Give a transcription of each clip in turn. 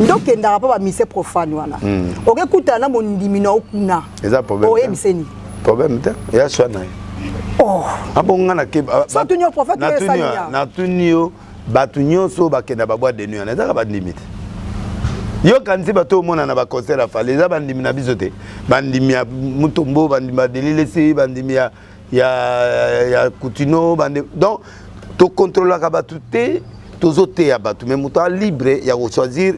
Nde okendaka mpo bamise profane wana, okekutana na mondimi na okuna. Eza problème. Oyebiseni. Problème te, ya choix na ye. Oh. Abongo nga nake. So tuni yo, prophète oyo esali ya. Natuni yo, bato nyonso bakenda baboîte de nuit wana, ezaka bandimi te? Yokanisi bato omona na baconcert ya Fally, eza bandimi na biso te? Bandimi ya Mutombo, bandimi ya Delilesi, bandimi ya Kutino, bandimi. Donc tokontrolaka bato te, tozoteya bato, mais moto alibre ya kochoisir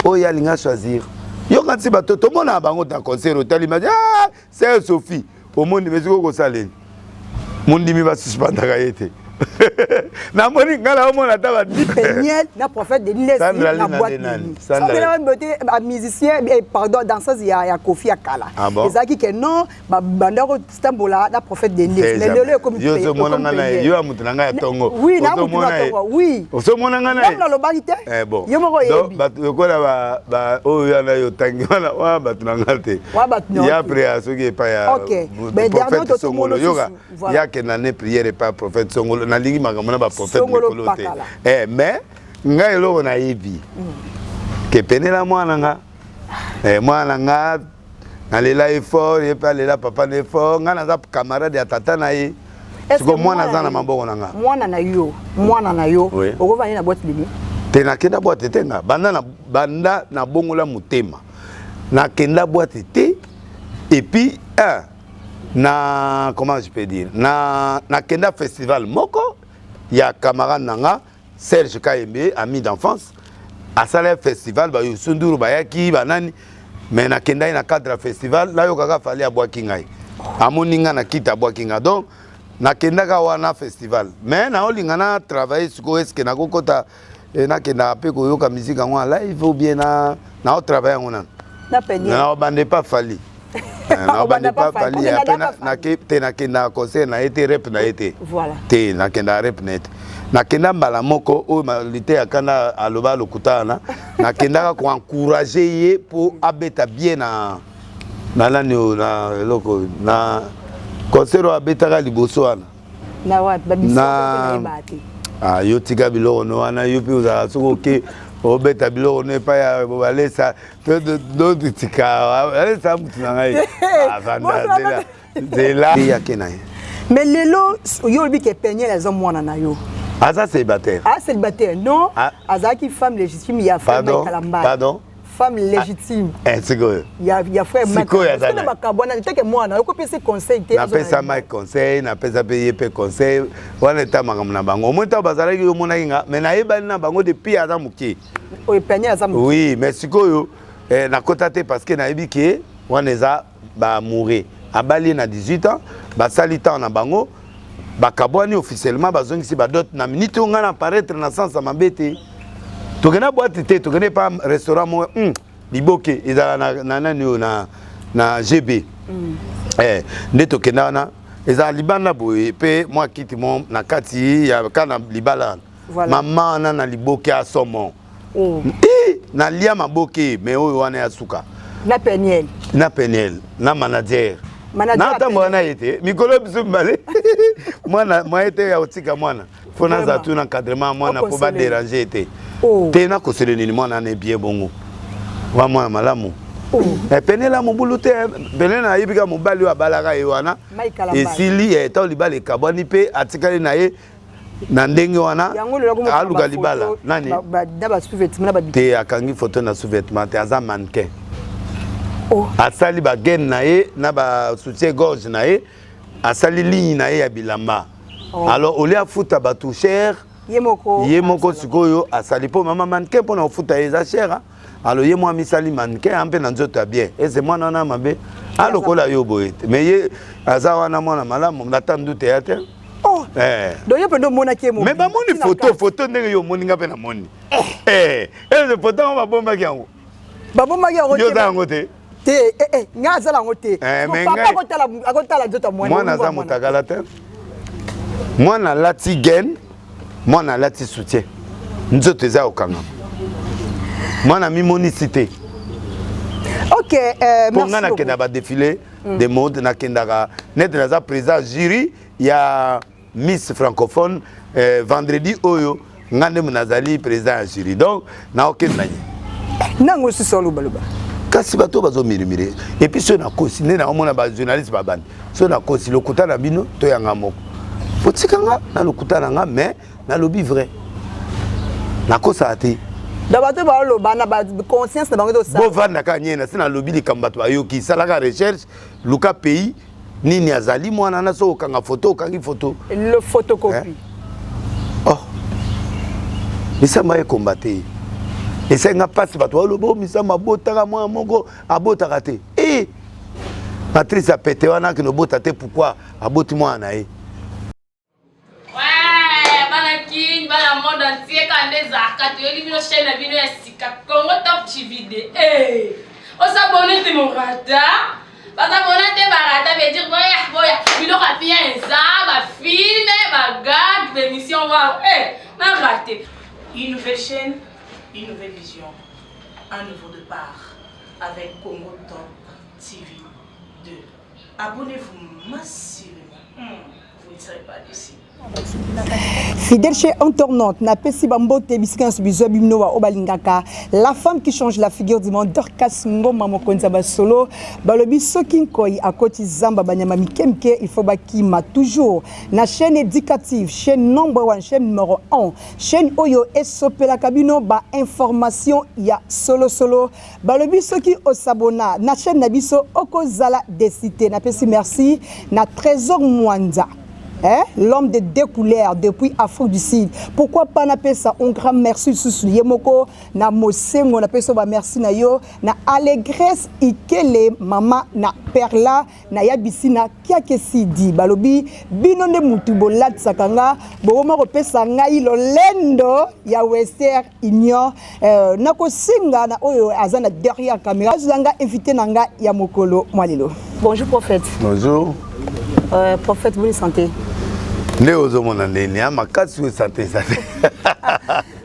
oyo alinga choisir. Yokanisi bato tomonaka bango na concert, otalima, ah, sœur Sophie, omoni, mais sikoyo kosaleli mondimi, basuspendaka ye te. Namoni ngai naomona ata badi. Peniel na prophète Denis Lessi na boîte de nuit. Sandra musicien, pardon, danseuse ya Kofi ya kala. Ah bon? Ezalaki ke non, babanda kotambola na prophète Denis Lessi, mais lelo ekomi. Yo ozomona ngai na ye, yo ya motu na ngai ya ntongo. Oui, na motu na ntongo, oui. Ozomona ngai na ye. Nalobaki te. Eh bon. Yo moko oyebi. Bato lokola oyo wana yo otangi wana, wana bato na ngai te. Ya prière soki epai ya prophète Songolo, yoka, yakenda ne prière epai ya prophète Songolo. Nalingi makambo na baprophète mikolo te, eh, mais ngai eloko nayebi ke penela mwana nga, eh, mwana nga nalela ye fort, ye mpe alela papa na ye fort. Ngai naza camarade ya tata na ye. Siko mwana aza na maboko na nga. Mwana na yo, mwana na yo okovandi na boîte de nuit? Te, nakenda boîte te. Nga banda na banda nabongola motema, nakenda boîte te. Et puis un na, comment je peux dire, na nakenda festival moko ya camarade na nga Serge Kayembe, ami d'enfance, asala festival, bayusunduru bayaki, banani, mais nakendaki na cadre ya festival. Nayokaka Fally abwaki ngai, amoni ngai na kita, abwaki ngai. Donc nakendaka wana festival, mais naolinga na travailler sikoyo. Est-ce nakokota, nakendaka mpe koyoka musique yango en live ou bien na naotravaille yango nano? Naobande pa Fally, naobande pa Fally te. Nakendaka concert na ye te, rep na ye te te, nakendaka rep na ye te. Nakenda mbala moko oyo lite ya kanda aloba lokuta wana. Nakendaka koencourage ye mpo abeta bien na nani oyo, na eloko na concert oyo abetaka liboso wana. Na ah, yo tika biloko no wana. Yo mpe ozalaka, soki oke obeta biloko no epai ya balesa, tika alesa mutu na ngai avanda nzela nzela yake na ye. Mais lelo yo olobi ke Peniel aza mwana na yo. Aza célibataire. Ah, célibataire, non. Ah. Azalaki femme légitime ya frère Mike Kalambay. Pardon? Femme légitime. Ah, sikoyo. Ya frère Mike. Sikoyo aza na makambo wana teke mwana okopesa conseil te? Napesa Mike conseil, napesa mpe ye mpe conseil wana. Eta makambo na bango, omoi ntango bazalaki, yo omonaki nga, mais nayebani na bango depuis aza moke. Oyo Peniel aza moke. Oui, mais sikoyo nakota te parce que nayebi ke wana eza baamoureux. Abali ye na 18 ans, basali temps na bango, bakabwani officiellement, bazongisi badot. Na minute oyo ngai na paraître na sens ya mabe te. Tokenda boîte te, tokende pa restaurant moko, liboke ezala na nani oyo na GB. Nde tokenda wana, ezala libanda boye mpe mwa kiti mo na kati ya ka na libala wana. Mama wana na liboke ya somo. Nalia maboke, mais oyo wana ya suka. Na Peniel? Na Peniel na manager. Natambola na ye te mikolo biso mibale. Mwana mwaye te ya kotika mwana, fo nazala tu na encadrement ya mwana mpo badérange te. Te, nakosele nini? Mwana ana ebie bongo wa mwana malamu. Penela mobulu te. Penela nayebi kaka mobali oyo abalaka ye wana esili ntango libala ekabwani mpe atikali na ye na ndenge wana, aluka libala nani te. Akangi photo na sous-vêtement te, aza mannequin. Asali bagaine na ye na basoutien gorge na ye, asali ligne na ye ya bilamba. Alors olie afuta bato cher, ye moko sikoyo asali mpo mama mannequin mpona kofuta ye eza cher. Alors ye mwa misali mannequin mpe na nzoto ya bien. Ese mwana wana mabe alokola yo boye te, mais ye aza wana mwana malamu, nata ndute ya te. Oh. Donc yo mpe nde omonaki ye? Mais bamoni photo, photo ndenge yo omoni, nga mpe namoni. Eze photo yango babombaki yango. Babombaki yango? Yo oza yango te. Te, ngai azala yango te. Papa akotala nzoto ya mwana. Mwana aza motakala te. Mwana alati gaine, mwana alati soutien, nzoto eza kokangama, mwana mimonisi te. Ok. Mpo ngai nakenda badéfilé de mode, nakendaka nete naza président jury ya Miss Francophone, vendredi oyo nga nde nazali président ya jury, donc naokenda ye. Nango susu alobaloba. Kasi bato bazomurmure. Et puis soki nakosi nde naomona bajournaliste babandi, soki nakosi lokuta na bino to yanga moko, botika nga na lokuta na nga, mais nalobi vrai, nakosala te. Donc bato baoloba na baconscience na bango tosala. Bovanda kaka nye na se, nalobi likambo, bato bayoki. Salaka recherche, luka pays nini azali mwana na. So okanga photo, okangi photo. Le photocopie. Oh, misamba ekomba te, esenga mpasi. Bato baloba o misamba abotaka mwana moko, abotaka te. E Patrice apete wana akende obota te. Pourquoi aboti mwana na ye? Ouais, bana Kin, bana monde entier, ka nde ezalaka, toyeli bino chaîne na bino ya sika, Congo Top TV de. Eh, osabone te, morata basabona te, barata veut dire boya boya. Biloko ya bien eza bafilm, bagag, baémission. Wow, eh, na rate. Une nouvelle chaîne, une nouvelle vision, un nouveau départ avec Congo Top TV 2. Abonnez-vous massivement. Vous ne serez pas déçus. Fidèle chez internaute, napesi bambote bisika nyonso bizwa bino oyo balingaka la femme qui change la figure du monde, Dorcas Ngoma, mokonzi ya basolo. Balobi soki nkoi akoti zamba, banyama mike mike il faut bakima. Toujours na chaîne éducative, chaîne number one, chaîne numéro 1, chaîne oyo esopelaka bino bainformation ya solosolo. Balobi soki osabona na chaîne na biso, okozala déçu te. Napesi merci na Trésor Mwanza, hein? L'homme de deux couleurs depuis Afrique du Sud. Pourquoi pas napesa un grand merci lisusu ye moko na Mosengo, napesa ba merci na yo na Allégresse Ikele, mama na Perla na yabisi na Kiakesidi. Balobi bino nde mutu bolatisaka nga, bokoma kopesa ngai lolendo ya Western Union. Nakosenga na oyo aza na derrière caméra, azwa nga invité na nga ya mokolo mwa lelo. Bonjour prophète. Bonjour. Prophète, bonne santé? Nde ozomona ndeni ya makasi oyo, santé eza te.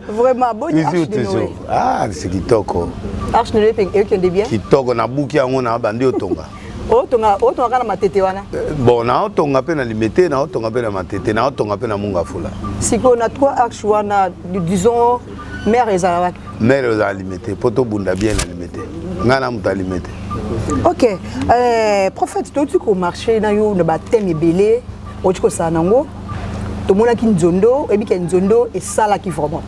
Vraiment, boni? Toujours, toujours. Ah, c'est kitoko. Arche de Noé ekende bien? Kitoko, nabuki yango na bandi otonga. Otonga, otongaka na Matete wana? Bon, naotonga mpe na Limete, naotonga mpe na Matete, naotonga mpe na Mongafula. Sikoyo na trois arche wana, disons mare ezala wapi? Mare ezala Limete, mpo tobunda bien na Limete. Ngai na moto ya Limete. Ok, prophète, touti komarche na yo na bathème ebele outi kosala nango. Tomonaki nzondo, oyebiki nzondo esalaki vraiment,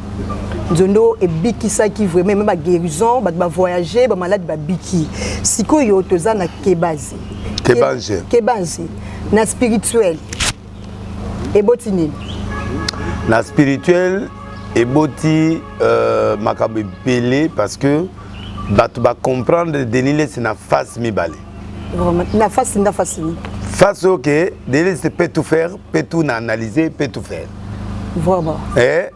nzondo ebikisaki vraiment, même baguérison, bato bavoyage, bamalade babiki. Sikoyo toza na kebazi. Kebanze. Kebanzi na spirituel eboti nini? Na spirituel eboti makambo ebele, parce que bato bacomprendre Denis Lesi na face mibale. Vraiment, na face, na face nini? Face oyo ke Denis Lesi peut tout faire, peut tout na analyser, peut tout faire. Vraiment. Eh,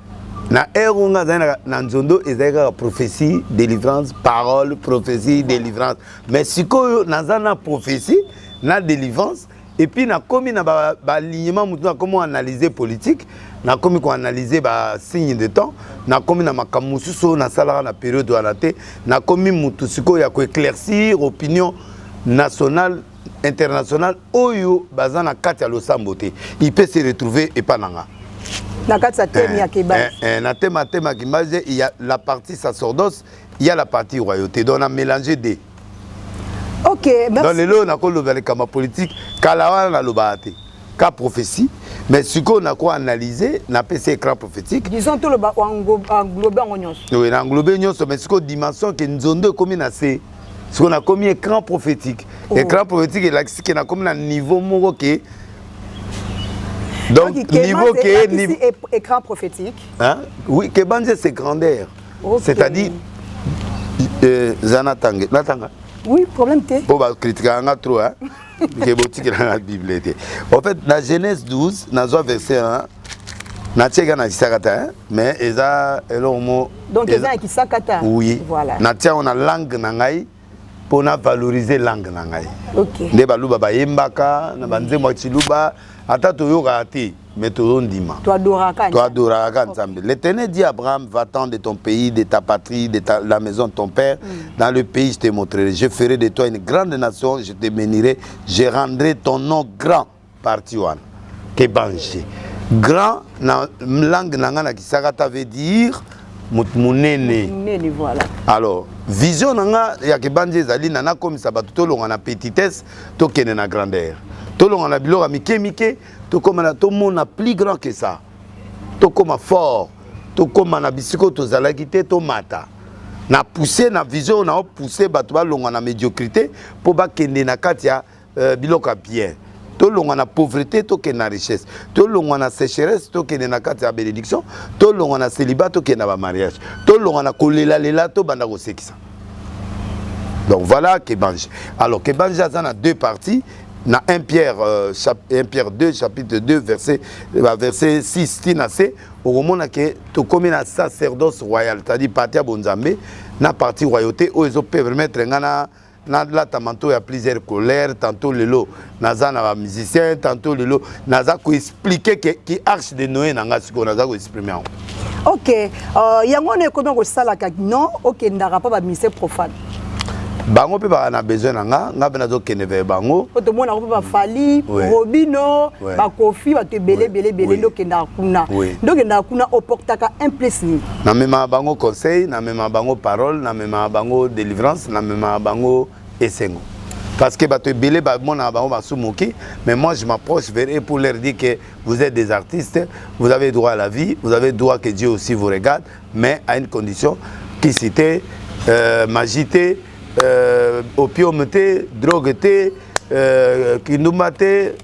na ere oyo nga azali na nzondo, ezali kaka prophétie, délivrance, parole, prophétie, délivrance. Mais sikoyo naza na prophétie na délivrance, et puis nakomi na baalignement motu, nakomi koanalyse politique, nakomi koanalyse basigne de temps, nakomi na makambo mosusu oyo nasalaka na période wana te. Nakomi mutu sikoyo ya koéclaircir opinion nationale, internationale oyo baza na kati ya losambo te. Il peut se retrouver epa na nga. Na kati ya thème ya kebanzi? Na thème ya thème ya kimbaze, il y a la partie sacerdoce, il y a la partie royauté, donc on a mélangé deux. Ok, merci. Donc lelo nakoloba likambo ya politique. Kala wana nalobaka te, ka prophétie, mais sikoyo nakoanalyse, napesi écran prophétique. Disons toloba englobe yango nyonso. Oui, na englobe nyonso, mais sikoyo dimension ke nzondo ekomi na se, sikoyo nakomi écran prophétique. Oh. Écran prophétique elakisi ke nakomi na niveau moko ke donc Donc, niveau ke niveau écran prophétique. Hein? Oui, kebanze, c'est grandeur. C'est-à-dire za natange, natanga. Oui, problème te. Mpo bakritikaka nga trop, hein? Ke botikelanga Bible te. En fait, na Genèse 12, nazwa verset 1, natieka na kisaka te, hein? Mais eza eloko mo. Donc eza ya kisaka ta? Oui. Voilà. Natia yango na langue na ngai mpo na valoriser langue na ngai. Nde baluba bayembaka na banzembo ya chiluba, ata toyokaka te, mais tozondima. Toadoraka. Toadoraka Nzambe. L'Éternel dit à Abraham: va-t'en de ton pays, de ta patrie, de la maison de ton père, dans le pays je te montrerai. Je ferai de toi une grande nation, je te bénirai, je rendrai ton nom grand. Partie wana kebange, grand na langue na ngai na kisaka ta veut dire moto monene. Monene, voilà. Alors. Vision na nga ya kebandi ezali na nakomisa bato tolonga na petitesse, tokende na grandeur, tolonga na biloko ya mike mike, tokoma na tomona plus grand que ça, tokoma fort, tokoma na bisika oyo tozalaki te, tomata na pousse na vision oyo nao pousse bato balongwa na médiocrité mpo bakende na kati ya biloko ya bien, tolongwa na pauvreté, tokende na richesse, tolongwa na sécheresse, tokende na kati ya bénédiction, tolongwa na célibat, tokende na bamariage, tolongwa na kolelalela, tobanda kosekisa. Donc voilà Kebange. Alors Kebange aza na deux parties. Na 1 Pierre, 1 Pierre 2, chapitre 2, verset 6 tina se, okomona ke tokomi na sacerdoce royal, c'est-à-dire parti ya bonzambe na parti royauté oyo ezopermettre nga na nalata manteau ya plusieurs couleurs. Tantôt lelo naza na bamusicien, tantôt lelo naza koexpliquer ke ki arche de Noé na nga sikoyo naza koexprime yango. Ok, yango wana ekomi kosalaka non, okendaka mpo bamusicien profane. Bango mpe baka na besoin na nga, nga mpe nazokende vers bango. Po tomonaka mpe baFally, Robinho, baKoffi, bato ebele ebele ebele. Nde okendaka kuna, nde okendaka kuna, oportaka un plus nini? Namemaka bango conseil, namemaka bango parole, namemaka bango délivrance, namemaka bango esengo, parce que bato ebele bamonaka bango basumuki. Mais moi, je m'approche vers eux pour leur dire que vous êtes des artistes, vous avez droit à la vie, vous avez droit que Dieu aussi vous regarde, mais à une condition: kisi te, magie te, opium te, drogue te, kindumba te.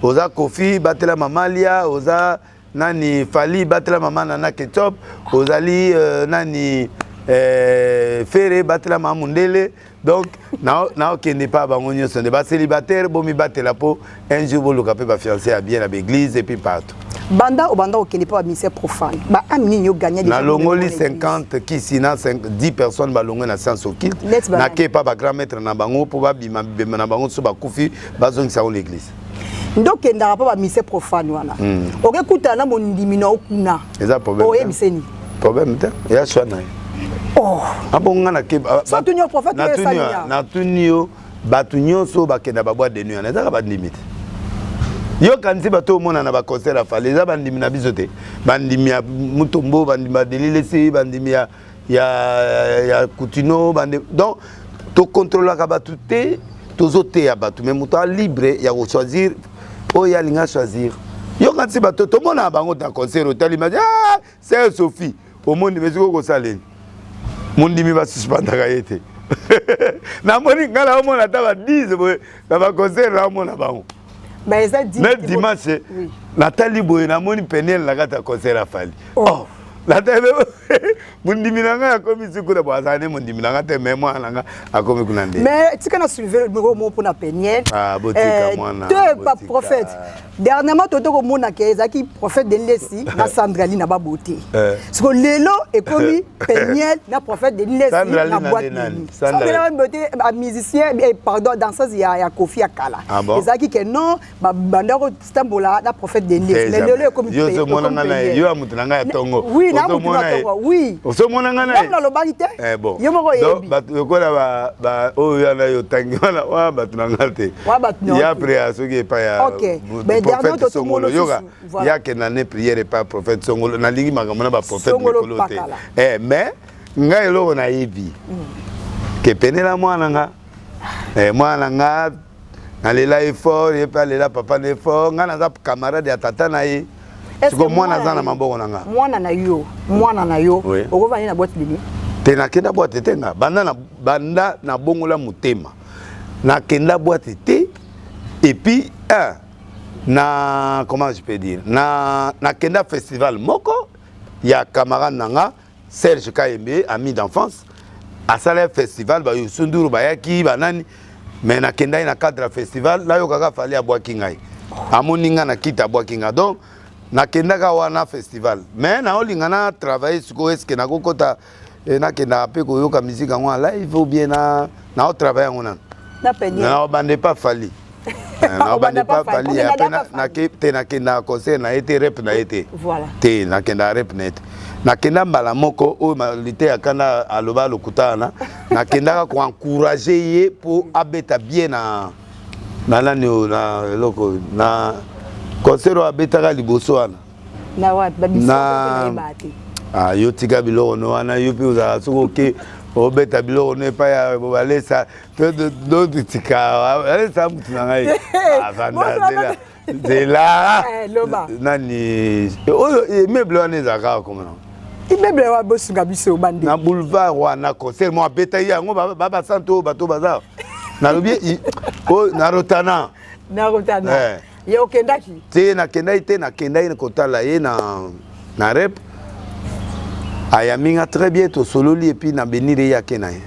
Oza Kofi, batela mamalia. Oza nani, Fally, batela mama Nana Ketchup. Ozali nani, Ferre, batela mama mundele. Donc naokende mpa bango nyonso nde bacélibataire bomibatela, mpo un jour boluka mpe bafiancé ya bien na baéglise et puis partout. Banda obanda okende mpo bamusicien profane, baâme nini ogagner? Nalongoli 50 kisi na 10 personnes balongwe na science occulte. Nake epa bagrand maître na bango mpo babima bibembe na bango, so bakufi bazongisa yango l'église. Nde okendaka mpo bamusicien profane wana, okekutana na mondimi na okuna? Eza problème. Oyebiseni? Problème te, eya choix na ye. Oh. Abongo nga nake So otuni yo, prophète oyo esali ya? Natuni yo, bato nyonso bakenda baboîte de nuit wana ezaka bandimi te? Yokanisi bato omona na baconcert ya Fally eza bandimi na biso te? Bandimi ya Mutombo, bandimi ya Delilesi, bandimi ya Kutino, bandimi. Donc tokontrolaka bato te, tozoteya bato, mais moto alibre ya kochoisir oyo alinga choisir. Yokanisi bato tomonaka bango na concert, otalima, ah, sœur Sophie, omoni, mais sikoyo kosaleli mondimi basuspendaka ye te. Namoni ngai naomona ata ba 10 boye na baconcert, naomona bango. Mais dimanche natali boye, namoni Peniel na kati ya concert ya Fally. Oh, natali mondimi na ngai akomi si kuna. Bo azala ne mondimi na ngai te, mais mwana na ngai akomi kuna nde. Mais tika na soulever moko moko mpona Peniel. Ah, botika mwana. Te, pa prophète, dernièrement toto komona ke ezalaki prophète Denis Lessie na Sandrali na babote. Siko lelo ekomi Peniel na prophète Denis Lessie na boîte de nuit. Sandrali bote musicien, pardon, danseuse ya Kofi ya kala. Ah bon? Ezalaki ke non, babanda kotambola na prophète Denis Lessie, mais lelo ekomi Yo ozomona nga na ye, yo ya motu na ngai ya ntongo. Oui, na motu na ntongo, oui. Ozomona nga na ye? Nalobaki te. Eh, bon. Yo moko oyebi. Bato lokola oyo wana yo otangi wana, wana bato na nga te. Ya prière soki epai ya prophète Songolo, yoka, ya kenda ne prière epai ya prophète Songolo. Nalingi makambo na baprophète mikolo te, mais ngai eloko nayebi ke penela mwana nga, mwana nga nalela ye fort, ye mpe alela papa na ye fort. Ngai naza camarade ya tata na ye. Siko mwana aza na maboko na nga. Mwana na yo, mwana na yo okovandi na boîte de nuit? Te, nakenda boîte te. Nga banda nabongola motema, nakenda boîte te. Et puis un na, comment je peux dire, na nakenda festival moko ya camarade na nga Serge Kayembe, ami d'enfance, asala festival, bayusunduru bayaki, banani, mais nakendaki na cadre ya festival, nayokaka Fally abwaki ngai, amoni ngai na kiti, abwaki ngai. Donc nakendaka wana festival, mais naolinga na travailler sikoyo. Est-ce nakokota, nakendaka mpe koyoka musique yango en live ou bien naotravaille yango nano? Naobande pa Fally, naobande pa Fally te. Nakendaka concert na ye te, rep na ye te te, nakendaka rep na ye te. Nakenda mbala moko oyo lite ya kanda aloba lokuta wana, nakendaka koencourage ye mpo abeta bien na nani, na eloko na concert oyo abetaka liboso wana. Na ah, yo tika biloko no wana, yo mpe ozalaka soki oke. Obeta biloko no epai ya Walesa, tika Walesa mutu na ngai. Avanda nzela. Nzela. Eh, loba. Nani oyo immeuble wana ezalaka kaka komona. Immeuble wa bosunga biso bande. Na boulevard wana concert mo abeta ye yango ba ba santo oyo bato baza. Nalobi oyo na Rotana. Na Rotana. Eh. Ye okendaki? Te nakendaki te, nakendaki kotala ye na na rep. Ayambi nga très bien, tosololi et puis na benir ye ake na ye.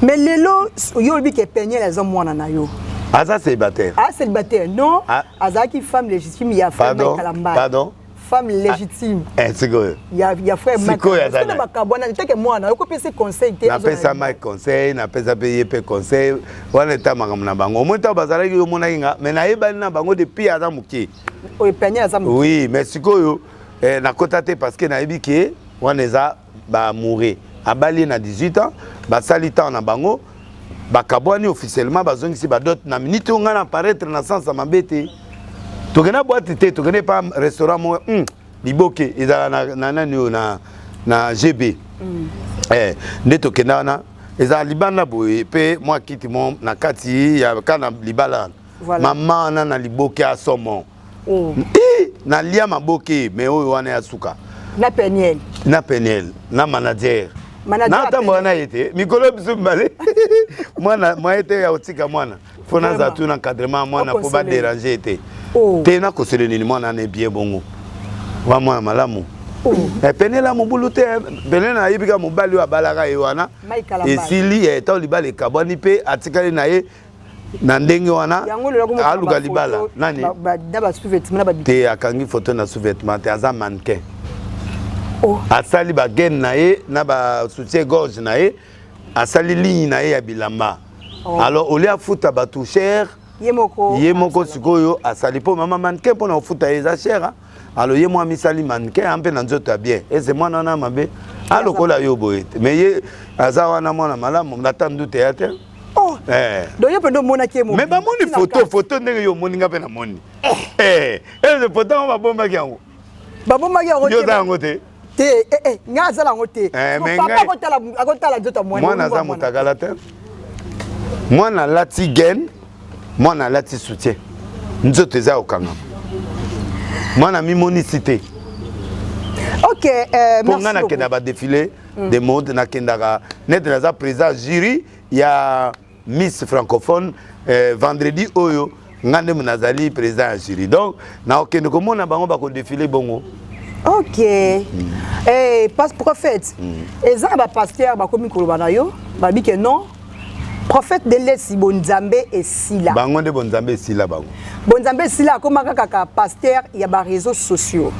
Mais lelo yo olobi ke Peniel aza mwana na yo. Aza célibataire. Ah célibataire. Non, ah. Azalaki femme légitime ya frère Mike Kalambay. Pardon. Femme légitime. Ah, eh, sikoyo. Ya ya frère Mike. Sikoyo aza. Na makambo wana teke mwana, okopesa conseil te. Napesa Mike conseil, napesa pe ye pe conseil. Wana eta makambo na bango. Omoni ntango bazalaki yo omonaki nga, mais nayebani na bango depuis aza moke. Oyo Peniel aza moke. Oui, mais sikoyo eh, nakota te parce que nayebi ke wana eza ba amoureux. Abali ye na 18 ans, basali temps na bango, bakabwani officiellement, bazongisi ba dot na minute oyo ngai na paraître na sens ya mabe te. Tokenda boîte te, tokende pa restaurant moko, liboke ezala na, na nani oyo na, na GB. Eh, nde tokenda wana ezala libanda boye pe mwa kiti mo na kati ya ka na libala wana. Voilà. Mama wana na liboke ya somo. Oh. Eh, nalia maboke mais oyo wana ya suka. Na Peniel. Na Peniel, na manager. Manager Natambola na ye te mikolo biso mibale mwana mwaye te ya kotika mwana fo nazala tu na encadrement ya mwana mpo baderange ye te. Oh. Te nakosele nini mwana wana ebie bongo wa mwana malamu. Oh. Eh, Peniel ya mobulu te, Peniel nayebi kaka mobali oyo abalaka ye wana esili eh, ntango libala ekabwani mpe atikali na ye na ndenge wana aluka libala nani te akangi photo na sous-vêtement te aza mannequin. Oh. Asali ba gaine na ye na ba soutien gorge na ye, asali ligne na ye ya bilamba. Oh. Alors au lieu afuta bato cher ye moko, ye moko sikoyo asali mpo mama mannequin mpo na kofuta ye eza cher. Alors ye mwa misali mannequin mpe na nzoto ya bien ese mwana wana mabe alokola yo boye te mais ye aza wana mwana malamu nata ndute ya te. Oh. Eh. Donc yo mpe omonaki ye mais bamoni photo photo ndenge yo omoni nga mpe namoni. Eh. Eh, photo yango babombaki yango. Babombaki yango te. Yo oza yango te. Te, eh, eh, nga azala yango te. Eh, mais papa ngai akotala akotala nzoto ya mwana. Mwana aza motakala te. Mwana alati gaine, mwana alati soutien. Nzoto eza kokangama. Mwana mimonisi te. Ok, mpo nga nakenda ba défilé de mode, nakendaka nete naza président jury ya Miss francophone vendredi oyo nga nde nazali président ya jury, donc nakokende komona bango bakodefile bongo. Ok. Eh, pas prophète. Eza ba pasteur bakomi koloba na yo, babi ke non. Prophète de l'Est bonzambe esila. Bango nde bonzambe esila bango. Bonzambe esila akoma kaka ka pasteur ya ba réseaux sociaux.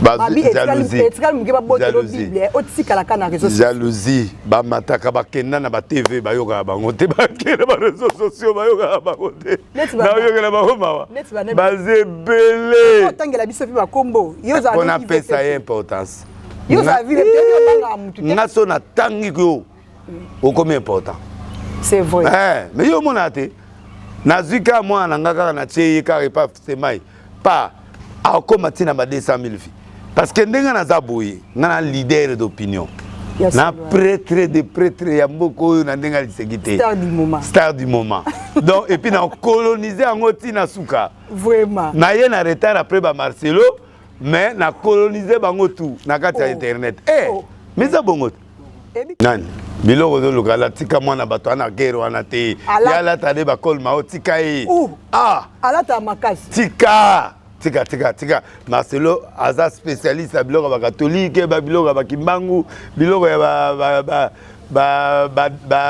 Babi etikali moke babotelo Bible otikalaka na réseaux sociaux. Jalousie bamataka bakenda na ba TV bayokaka bango te, bakenda ba réseaux sociaux bayokaka bango te. Nayokela bango mawa. Baza ebele. Otangela biso mpe bakombo. Yo ozala Mpona pesa ye importance. Yo ozala vile te, yo obangaka mutu te. Nga so natangi yo okomi important. C'est vrai. Eh, mais yo omona te. Nazwi kaka mwana na nga kaka natie ye kaka epa semai pa akoma ntina ba 200 000 vies. Parce que ndenge naza boye, nga na leader d'opinion. Na prêtre de prêtre ya mboka oyo na ndenge aliseki te. Star du moment. Star du moment. Donc et puis na coloniser yango ntina suka. Vraiment. Na ye na retard après ba Marcelo, mais na coloniser bango tout na kati ya internet. Eh, mais ça bongo. Nani biloko ozoluka alatika mwana bato ana guerre wana te. Ye alata nde bakolma o tika ye. Ah, alata makasi. Tika tika tika tika Marcelo aza spécialiste ya biloko ya bakatolike, ba biloko ya bakimbangu, biloko ya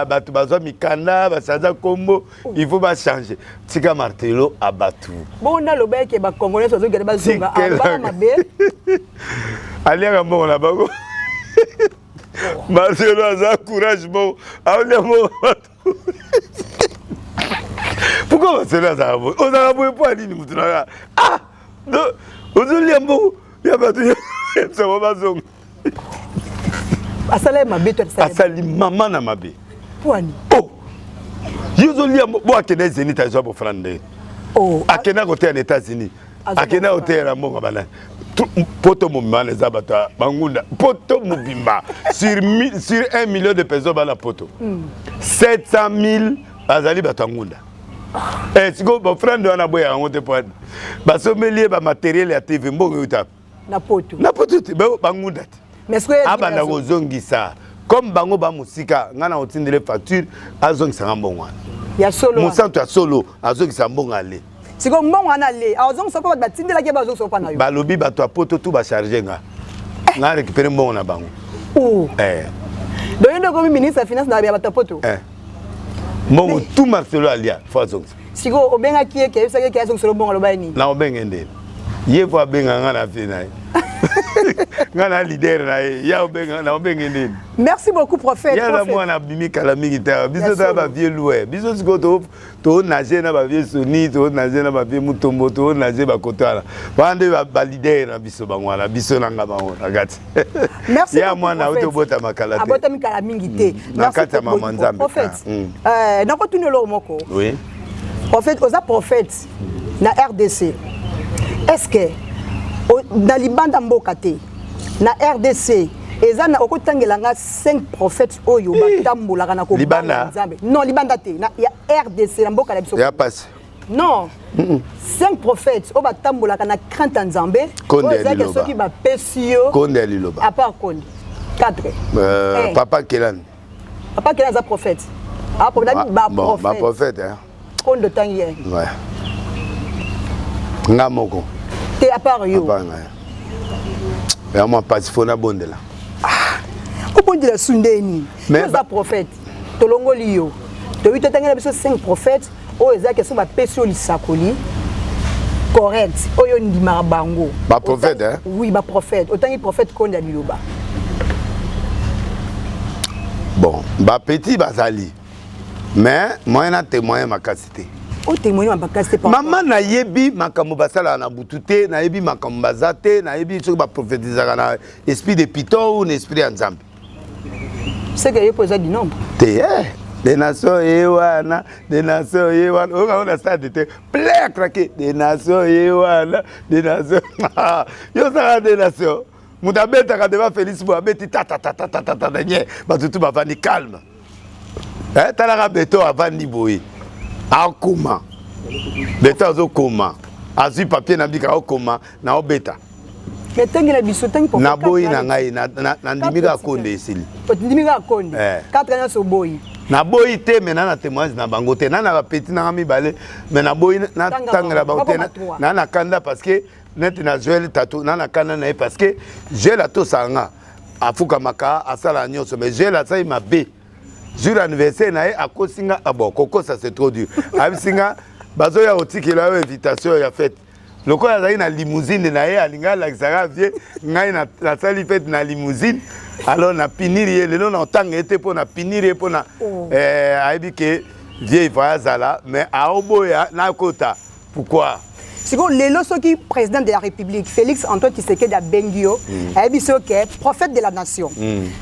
bato bazwa mikanda bachange kombo, il faut bachange. Tika Marcelo abatu. Bon naloba eke bakongolais bazokende bazonga abana mabe. Aliaka mbongo na bango. Marcelo aza courage moko aolia mbongo bato. Pourquoi Marcelo azalaka boye? Ozalaka boye mpo ya nini motu nanga? Ah! Ozolia mbongo ya bato yebisako bazonga. Asala ye mabe to asali mama na mabe. Pwani. Oh! Yo ozolia bo akende Zenith azwa bofrande. Oh. Akenda koteya na États-Unis. Akenda koteya na mbongo banani? Poto mobimba wana eza bato ya bangunda. Poto mobimba, sur 1 million de personnes bana poto, 700 000 bazali bato ya ngunda. Eh, sikoyo baofrande wana boyaka yango te, po basombeli ye bamatériel ya TV, mbongo euta Na poto. Na poto te, bangunda te. Abanda kozongisa comme bango bamosika. Ngai na kotindele facture, azongisanga mbongo wana. Ya solo. Mosantu ya solo azongisa mbongo ale. Sikoyo mbongo wana ale, azongisa mpo bato batindelaki ye, bazongisa mpo na yo. Balobi bato ya poto tu bacharge nga, nga récupéré mbongo na bango. Eh. Donc yo nde okomi ministre ya finance na ya bato ya poto. Eh. Mbongo tout Marcelo alia, fo azongisa. Sikoyo obengaki ye, ke ayebisaki ye ke azongisela mbongo, aloba ye nini? Na obenge nde ye fo abenga nga na vie na ye, nga na leader na ye, ya obenga na obenge nini. Merci beaucoup, prophète. Ya na mwana abimi kala mingi te. Biso toya bavieux louer. Biso sikoyo tonage na bavieux Soni, tonage na bavieux Mutombo, tonage bakoto wana. Wana nde baleader na biso, bango wana, biso nanga bango na kati. Ya mwana auti obotama kala te. Abotami kala mingi te. Na kati ya mama Nzambe. Prophète, nakotuni eloko moko. Oui. Prophète, oza prophète na RDC. Est ce que na libanda mboka te, na RDC eza na okotangela nga 5 prophètes oyo batambolaka na kobanga Nzambe? Non, libanda te, na ya RDC, na mboka na biso. Ya pasi. Non, 5 prophètes oyo batambolaka na crainte ya Nzambe, oyo ezalaki soki bapesi yo. Konde ya liloba. À part Konde, 4. Papa Kelani. Papa Kelani aza prophète? Ah, baprophète, baprophète. Konde otangi ye. Ouais. Nga moko. Te, à part yo. À part ngai. Ya mwa mpasi, fo nabondela. Ah, obondela su ndeni? Oza prophète, tolongoli yo, toyebi, totangela biso 5 prophètes oyo ezalaki so bapesi yo lisakoli correct, oyo ndimaka bango. Baprophète, hein? Oui, baprophète. Otangi prophète Konde ya liloba. Bon, bapeti bazali, mais moyen na témoin makasi te. Otémoigne makasi te? Mama, nayebi makambo basalaka na butu te, nayebi makambo baza te, nayebi soki baprophétisaka na esprit de python ou na esprit ya Nzambe. C'est que ye mpo eza du nombre. Te, eh. De nation ye wana, de nation ye wana, oyoka na stade te, plein craqué, de nation ye wana, de nation yo osaka de nation. Moto abetaka devant Félix bo abeti tatatatatata nye, bato tu bavandi calme. Eh, talaka beto avandi boye, akoma beto, azokoma, azwi papier na bika, akokoma na obeta. Mais tangela biso, tangi. Naboyi na ngai, nandimi kaka Konde, esili. Ondimi kaka Konde? Quatre nyonso oboyi? Naboyi te, me na na témoignage na bango te, na na bapeti nanga mibale, me naboyi natangela bango te. Na na kanda parce que neti na Joel Tatu, na na kanda na ye parce que Joel atosaka nga, afukamaka, asalaka nyonso, mais Joel asali mabe. Jour anniversaire na ye, akosi nga. Ah bon, kokosa c'est trop dur. Ayebisi nga bazoya kotikela yo invitation ya fête. Lokola azalaki na limousine na ye, alingi alakisaka vie ngai nasali fête na limousine. Alors na punir ye lelo, na otanga ye te mpo na punir ye mpo na oh. Eh, ayebi ke vie ifa azala, mais aoboya nakota, pourquoi? Sikoyo lelo, soki président de la République Félix Antoine Tshisekedi abengi yo, ayebi soki ke prophète de la nation,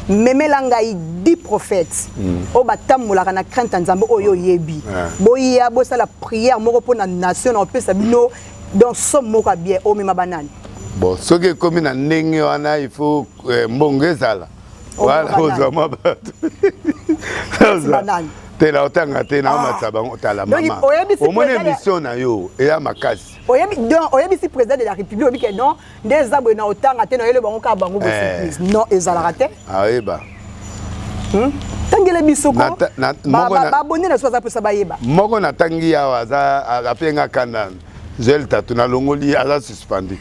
memela ngai 10 prophètes oyo batambolaka na crainte ya Nzambe oyo oyebi, boya bosala prière moko mpo na nation, na kopesa bino donc somme moko ya bien, omema banani? Bon, soki ekomi na ndenge wana, il faut mbongo ezala wana, ozwa mwa bato te na otanga te, na omatisa bango. Tala mama, omoni émission na yo eya makasi. Oyebi, donc oyebisi président de la République, oyebi ke non, nde eza boye, na otanga te, na oyele bango kaka bango bosurprise. Non, ezalaka te. Ayeba. Tangele biso ko babone na biso, baza mposa bayeba. Moko natangi awa, aza apenga kanda, Joel Tatu, nalongoli, aza suspendu.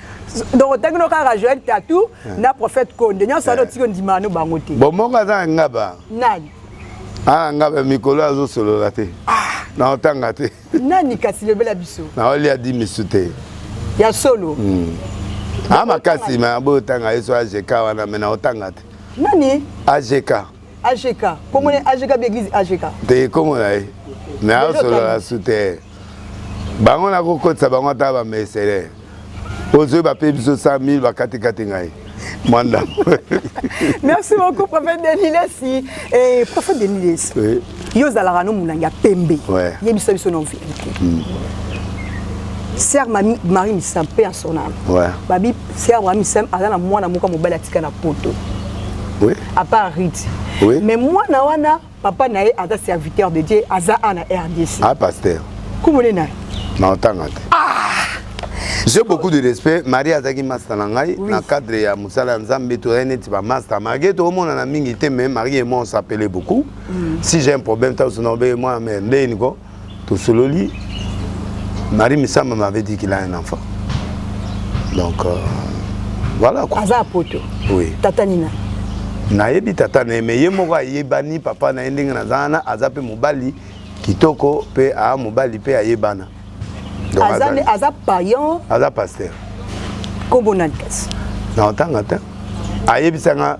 Donc otangi no kaka Joel Tatu na prophète Konde nyonso wana, otiki ondimaka no bango te? Bon, moko aza na ngaba. Nani? Ana ngaba, mikolo azosolola te, na otanga te. Nani kasi? Lobela biso. Naolia di misu te. Ya solo? A makasi, me aboyi otanga ye so AGK wana, me na otanga te. Nani? AGK. AGK, komona AGK bi église AGK? Te, komona ye, me azosolola su te. Bango nakokotisa bango ata bamesere ozwi, bape biso 100 000, bakatikati ngai mwa ndambo. Merci beaucoup, prophète Denis Lesi. Eh, prophète Denis Lesi, oui. Yo ozalaka no molangi ya pembe. Yebisa biso no vérité. Sœur Marie Misamu, paix à son âme. Ouais. Babi, sœur Marie Misamu, aza na mwana moko mobali atika na poto. Oui. À part Ruth. Oui. Mais mwana wana, papa na ye aza serviteur de Dieu, aza ana RDC. Ah, pasteur. Komone na? Na otanga te. Ah! J'ai beaucoup de respect. Marie azaki master na ngai Oui. na cadre ya mosala ya Nzambe toyai neti ba master. Malgré tomonana mingi te mais Marie et moi on s'appelait beaucoup. Si j'ai un problème ntango sona obe moi mais ndeni ko tosololi. Marie Misamba m'avait dit qu'il a un enfant. Donc voilà quoi. Aza poto. Oui. Tata nina. Nayebi tata na ye mais ye moko ayebani papa na ye ndenge naza wana aza mpe mobali kitoko mpe aa mobali mpe ayebana. Donc, Aza aza païen. Aza pasteur. Kombo nani kasi? Na otanga te. Ayebisanga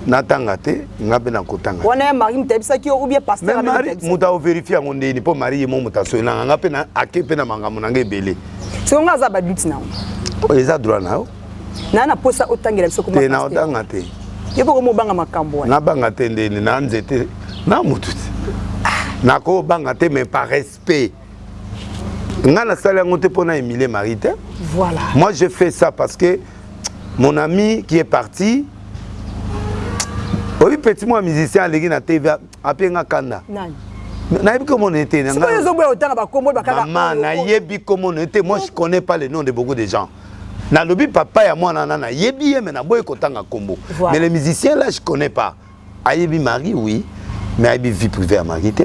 natanga te nga mpe nakotanga. Wana ya Marie moto ayebisaki yo ou bien pasteur? Mais Marie moto aoverifie yango ndeni mpo Marie ye mo moto asoyelanga nga mpe ake mpe na makambo na nga ebele. Siko nga aza baduti na yango. Eza droit na yo. Na na posa otangela biso te na otanga te. Yo poko mobanga makambo wana. Nabanga te ndeni na nzete na motu te. Nakobanga te mais par respect. Nga nasali yango te mpo na Emilie Marie te. Voilà. Moi j'ai fait ça parce que mon ami qui est parti, oyi petit moi musicien aleki na TV ape nga kanda. Nani? Nayebi komona ye te. Sikoyo ozoboya otanga bakombo bakaka. Mama, nayebi komona ye te. Moi je connais pas le nom de beaucoup de gens. Nalobi papa ya mwana na nayebi ye mais naboyi kotanga kombo. Voilà. Mais les musiciens là je connais pas. Ayebi Marie oui, mais ayebi vie privée ya Marie te.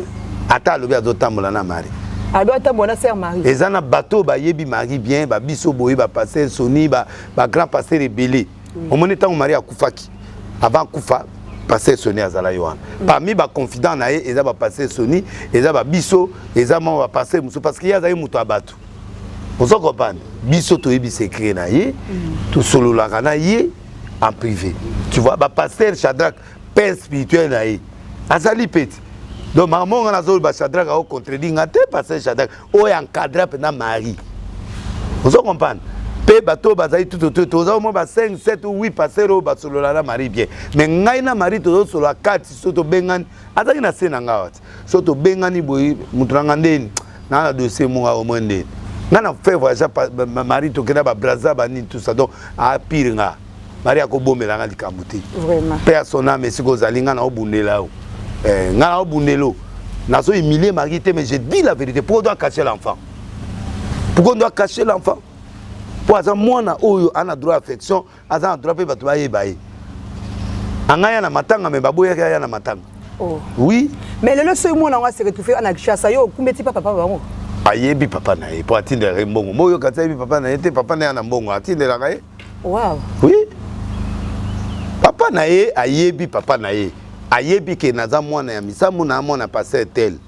Ata alobi azotambola na Marie. Alobi atambola na sœur Marie. Eza na bato bayebi Marie bien, ba biso boye ba pasteur Sony, ba ba grand pasteur ebele. Omoni ntango Marie akufaki, avant akufa pasteur Sony azala ye wana. Parmi ba confident na ye eza ba pasteur Sony, eza ba biso, eza mwa ba pasteur mosusu parce que ye azali moto ya bato. Ozo comprendre? Biso toyebi secret na ye, tosololaka na ye en privé. Tu vois, ba pasteur Shadrach, père spirituel na ye, azali peti. Donc maman nga nazoloba Shadrach ao contredit nga te pasteur Shadrach oyo encadra mpenza Marie. Ozo comprendre? Pe bato bazali tout autour toza au moins ba 5 7 ou 8 pasteurs oyo basolola na Marie bien. Mais ngai na Marie tozosolola kati so tobengani azalaki na se na ngai wati. So tobengani boye moto na nga ndeni na na dossier moko au moins ndeni. Nga na fait voyage Marie tokenda ba Brazza ba nini tout ça donc a pire nga. Marie akobomela nga likambo te. Vraiment. Paix à son âme esika ozali nga na obundela yo. Eh, nga na obundelo. Nazo humilier Marie te mais je dis la vérité. Pourquoi on doit cacher l'enfant? Pourquoi on doit cacher l'enfant? Po aza mwana oyo ana droit affection, aza na droit pe bato bayeba ye. Anga ya na matanga mais baboyaki ya na matanga. Oh. Oui. Mais lelo soki mwana yango ase retrouver na Kinshasa yo okumbeti pa papa bango. Ayebi papa na ye po atindelaka ye mbongo. Moyo kati ayebi papa na ye te, papa na ye na mbongo atindelaka ye. Wow. Oui. Papa na ye ayebi papa na ye. Ayebi ke naza mwana ya misamu na mwana pasteur tel.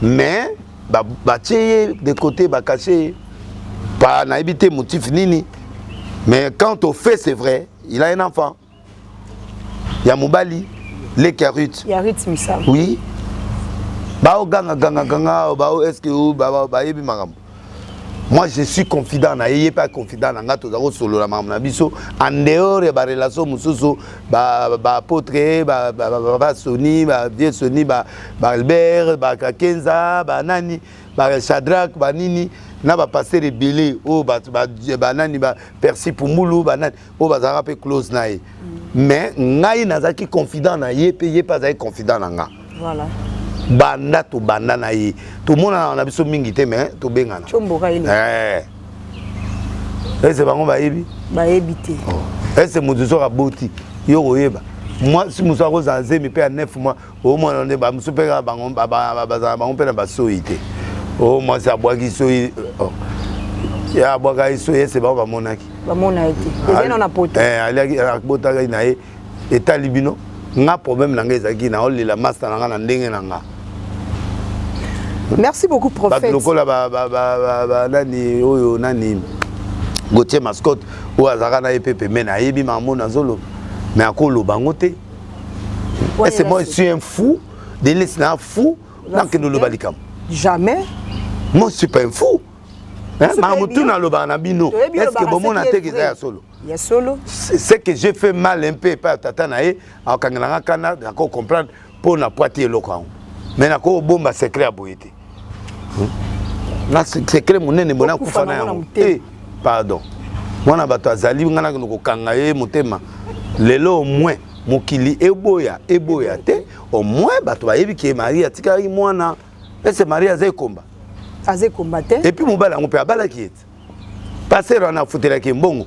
Mais batie ye de côté bakache ye. Pa nayebi te motif nini. Mais quand au fait c'est vrai, il a un enfant. Ya mobali leki ya Ruth. Ya Ruth Misamu. Oui. Bao ganga ganga ganga bao est-ce que bayebi makambo. Moi je suis confident na ye pas confident na nga toza kosolola makambo na biso en dehors ya ba relation mosusu ba ba apôtre ba ba ba, ba Sony ba vieux Sony ba ba Albert ba Kakenza ba nani ba Shadrach ba nini na ba pasteur ebele oyo ba ba, ba nani ba Percy Pumbulu ba nani oyo bazalaka mpe close na ye. Mais ngai nazalaki confident na ye mpe ye mpe azalaki confident na nga. Voilà. Banda tobanda na ye tomonana na biso mingi te mais tobengana. Tshomboka ye. Eh. Ese bango bayebi? Bayebi te. Oh. Ese moto soki aboti yo koyeba mwasi mosusu akozala zemi mpe ya 9 mois omona nde bamosusu mpe kaka bango bazala bango mpe na basoyi te o mwasi abwaki soyi ye abwakaki soyi ese bango bamonaki bamona ye te ezali na poto aliaki abotaki na ye etali bino nga problème na nga ezalaki na olela master na nga na ndenge na nga. Merci beaucoup prophète. Bato lokola ba ba ba ba nani oyo nani Gauthier Mascotte oyo azalaka na ye mpe pembeni ayebi makambo nazoloba mais akoloba yango te. Est-ce que moi je suis un fou de laisser un fou nakende oloba likambo? Jamais. Moi je suis pas un fou. Makambo tu nalobaka na bino est-ce que bomona te eza ya solo? Ya solo. Ce que j'ai fait mal un peu epai ya tata na ye akokangela nga kanda nako comprendre mpo na pwati eloko yango mais nako obomba secret ya boye te. Na secret monene bona akufa na yango. Eh, pardon. Mwana bato azali nga nakende kokanga ye motema. Lelo au moins mokili eboya eboya te au moins bato bayebi ke Marie atikalaki mwana. Ese Marie aza ekomba. Aza ekomba te. Et puis mobali yango mpe abalaki ye te. Pasteur wana afutelaki ye mbongo.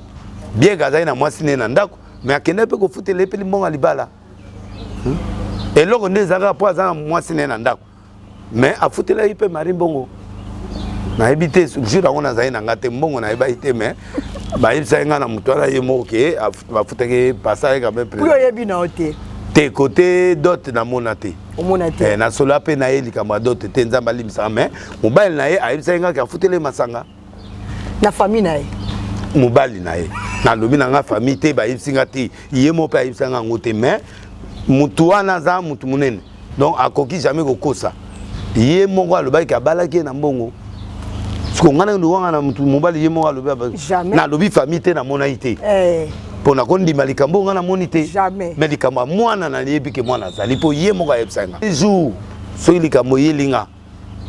Bien que azali na mwasi ne na ndako, mais akendaki mpe kofutela ye mpe mbongo ya libala. Hmm? Eloko nde ezalaka mpo aza na mwasi ne na ndako. Mais afutelaki mpe Marie mbongo. Nayebi te jour yango nazali na nga te mbongo nayebaki te mais bayebisaki nga na moto wana ye moko ke bafutaki ye pasa ye quand même. Puis oyebi na yo te. Te côté dot namona te. Omona te. Eh, nasolola mpe na ye likambo ya dot te Nzambe alimbisaka mais mobali na ye ayebisaki nga ke afuteli ye masanga. Na famille na ye. Mobali na ye. Nalobi na nga famille te bayebisi nga te ye moko mpe ayebisa nga yango te mais mutu wana aza mutu monene donc akoki jamais kokosa ye moko alobaki abalaki ye na mbongo siko ngai nde wanga na mutu mobali ye moko alobi nalobi famille te namonaki te eh. mpo nakondima likambo ngai namoni te mais likambo ya mwana nayebi ke mwana azali mpo ye moko ayebisa nga jour soki likambo eyeli nga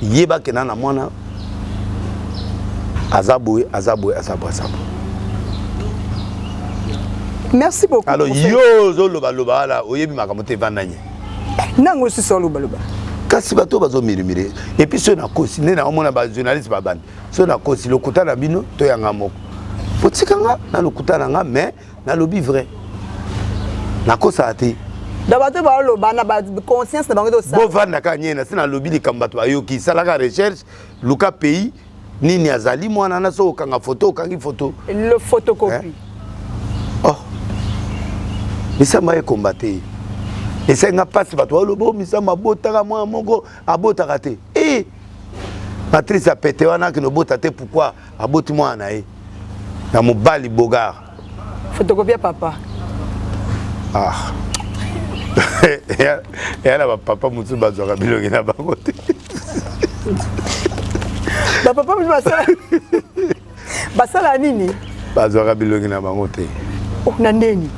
ye bakenda na mwana aza boye aza boye aza boye aza boye. Merci beaucoup. Alors yo ozoloba loba wana oyebi makambo te evanda nye. Nango susu oloba loba. Kasi bato bazomirimire epuis soki nakosi nde naomona bajournaliste babandi soki nakosi lokuta na bino to yanga moko botika nga na lokuta na nga mais nalobi vrai nakosaka te. Donc bato baoloba na conscience na bango ezosala. Bovanda kaka nye na se nalobi likambo bato bayoki salaka recherche luka pays nini azali mwana na soki okanga foto okangi foto. Le photocopie. Eh? Oh. Misamba ekomba te. Esali nga mpasi bato baloba oh, misamba abotaka mwana moko abotaka te. Eh! Patrice apete wana akende obota te pourquoi aboti mwana na ye na mobali bogar. Photocopie ya papa. Ah. Eya na bapapa mosusu bazwaka bilongi na bango te. Bapapa mosusu basala basala nini? Bazwaka bilongi na bango te. Oh, na ndeni?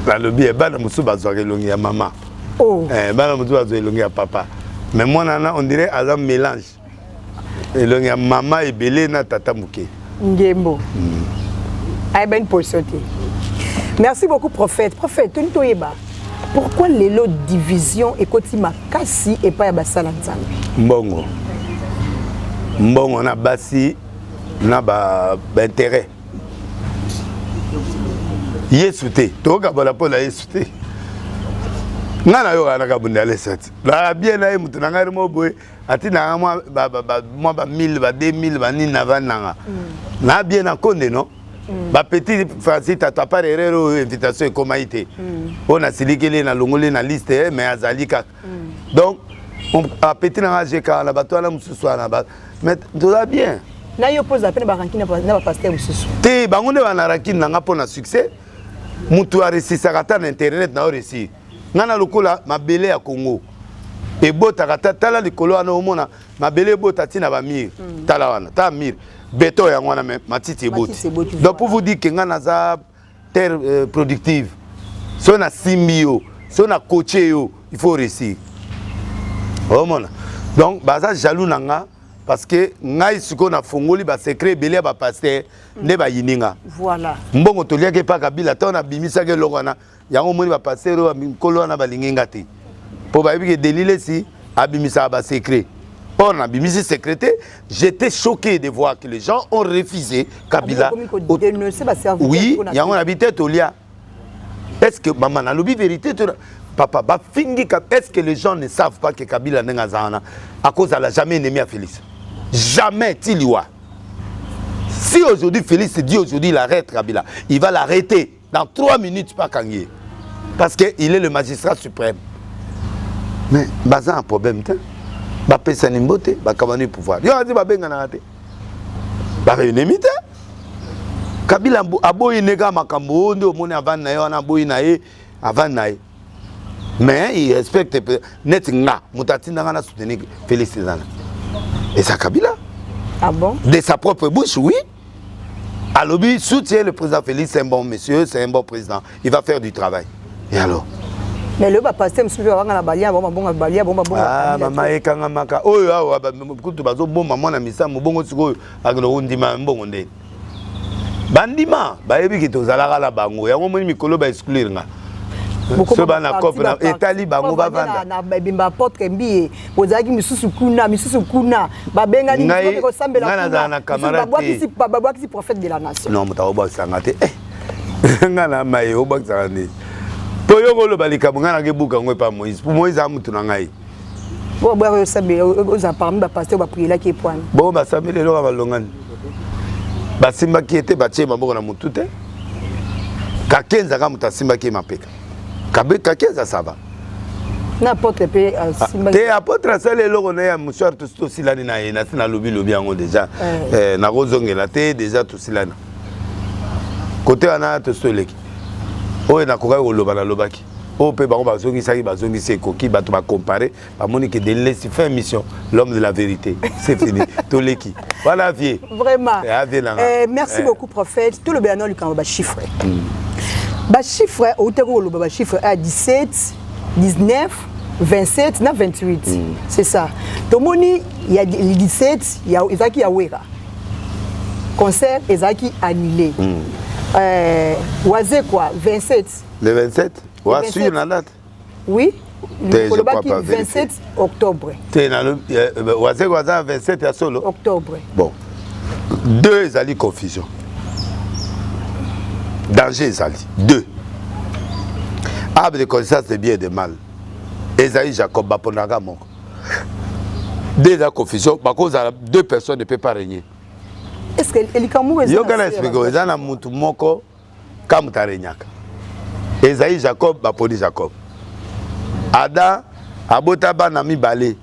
Nalobi eh, bana mosusu bazwaka elongi ya mama. Oh. Eh, bana mosusu bazwa elongi ya papa. Mais mwana wana on dirait aza mélange. Elongi ya mama ebele na tata moke. Ngembo. Ayeba une position te. Merci beaucoup prophète. Prophète, toni toyeba. Pourquoi lelo division ekoti makasi epai ya basala Nzambe? Mbongo. Mbongo na basi na ba, ba intérêt. Yesu te. Tokabola mpo na Yesu te. Nga nayokaka na Kabunda Alesa te. Nalaka bien na ye moto na ngai moko boye atinaka mwa ba, ba, ba, mwa ba 1000 ba 2000 ba nini na vandi nanga. Na bien na konde non? Ba petit Francis tata par erreur oyo invitation ekomaki te. Oyo nasilikeli ye nalongoli ye na liste mais azali kaka. Donc ba petit na nga GK na bato wana mosusu wana ba mais toza bien. Na yo mpo ozala mpe na ba rancune na ba pasteur mosusu. Te bango nde ba na rancune na nga mpo na succès. Mutu aresisaka ata na internet na yo réussir. Nga na lokola mabele ya Congo ebotaka ta tala likolo wana omona mabele ebota ti na ba mur. Tala wana tala mur beton yango wana mais matiti eboti. Donc pour vous dire que nga naza terre productive. So na simbi yo, so na coacher yo, il faut réussir. Omona. Donc baza jaloux na nga parce que ngai sikoyo nafongoli ba secret ebele ya ba pasteur nde bayini nga. Voilà. Mbongo toliaki epa Kabila ntango nabimisaki eloko wana yango omoni ba pasteur oyo mikolo wana balingi nga te mpo bayebi ke Denis Lessi abimisaka ba secret. Or nabimisi secret te, j'étais choqué de voir que les gens ont refusé Kabila. Oui, yango nabi te tolia. Est-ce que maman nalobi vérité to papa bafingi est-ce que les gens ne savent pas que Kabila ndenge aza wana akozala jamais ennemi ya Félix? Jamais tiliwa. Si aujourd'hui Félix dit aujourd'hui il arrête Kabila, il va l'arrêter dans 3 minutes pas kangi. Parce que il est le magistrat suprême. Mais baza un problème te. Bapesani mbote, bakabani pouvoir. Yo azi babenganaka te. Ba ennemi te. Kabila aboyi neka makambo oyo nde omoni avandi na ye wana aboyi na ye avandi na ye. Mais il respecte neti nga moto atindanga na soutenir Félix Zana. Et ça Kabila. Ah bon? De sa propre bouche, oui. Alobi soutient le président Félix, c'est un bon monsieur, c'est un bon président. Il va faire du travail. Et alors? Mais lelo bapasteur mosusu mpe babanga na balia bango mabonga balia bango mabonga. Ah, mama, ekangamaka oyo awa kutu bazoboma mwana misambo bongo. Sikoyo akende kondima mbongo ndeni? Bandima bayebi ke tozalaka na bango. Yango moni mikolo baexclure nga so bana cope na etali bango bavanda. Na ebimba apôtre Mbiye, bozalaki misusu kuna, misusu kuna, babengani. Kosambela, ngai nazala na camarade te. Babwakisi prophète de la nation. Non, moto akobwakisanga te. Ngai na maye obwakisaka nde mpo yo koloba likambo. Ngai nakebuka yango epa Moïse, mpo Moïse aza mutu na ngai. Boyaka osambela, ozala parmi bapasteur baprielaki epwani. Bongo basambeli eloko ya balongani, basimbaki ye te, batie maboko na motu te. Kakenza ka moto asimbaki ye mapeka. Kakenza sava. Na apôtre mpe asimbaki te. Apôtre asali eloko na ye ya mouchoir. Tosilani na ye, nasi nalobi lobi yango déjà. Nakozongela te, déjà tosilana kote wana, tosi toleki. Oyo nakokaki koloba nalobaki, oyo mpe bango bazongisaki, bazongisi, ekoki. Bato bacompare, bamoni ke Delesi fin mission, l'homme de la vérité, c'est fini, toleki wana vie. Vraiment. Vie nanga. Merci beaucoup, prophète. Tolobela no likambo bachiffre. Bachiffre outaki koloba, bachiffre a 17, 19, 27 na 28. C'est ça. Tomoni ya 17 ya ezalaki ya Wera, concert ezalaki annulé. Wazekwa 27. Le 27 wasur na date. Oui, olobaki 27 octobre. Te, Wazekwa aza 27 ya solo. Octobre. Bon, deux ezali confusion, danger ezali deux. Arbre de connaissance de bien et de mal ezali Jacob, baponaka moko. Deux eza confusion, bakozala deux personnes ne peut pas régner. Est ce que likambo Yoka na explique. Eza na mutu moko ka moto aregnaka, ezali Jacob, baponi Jacob. Adam abota bana mibale,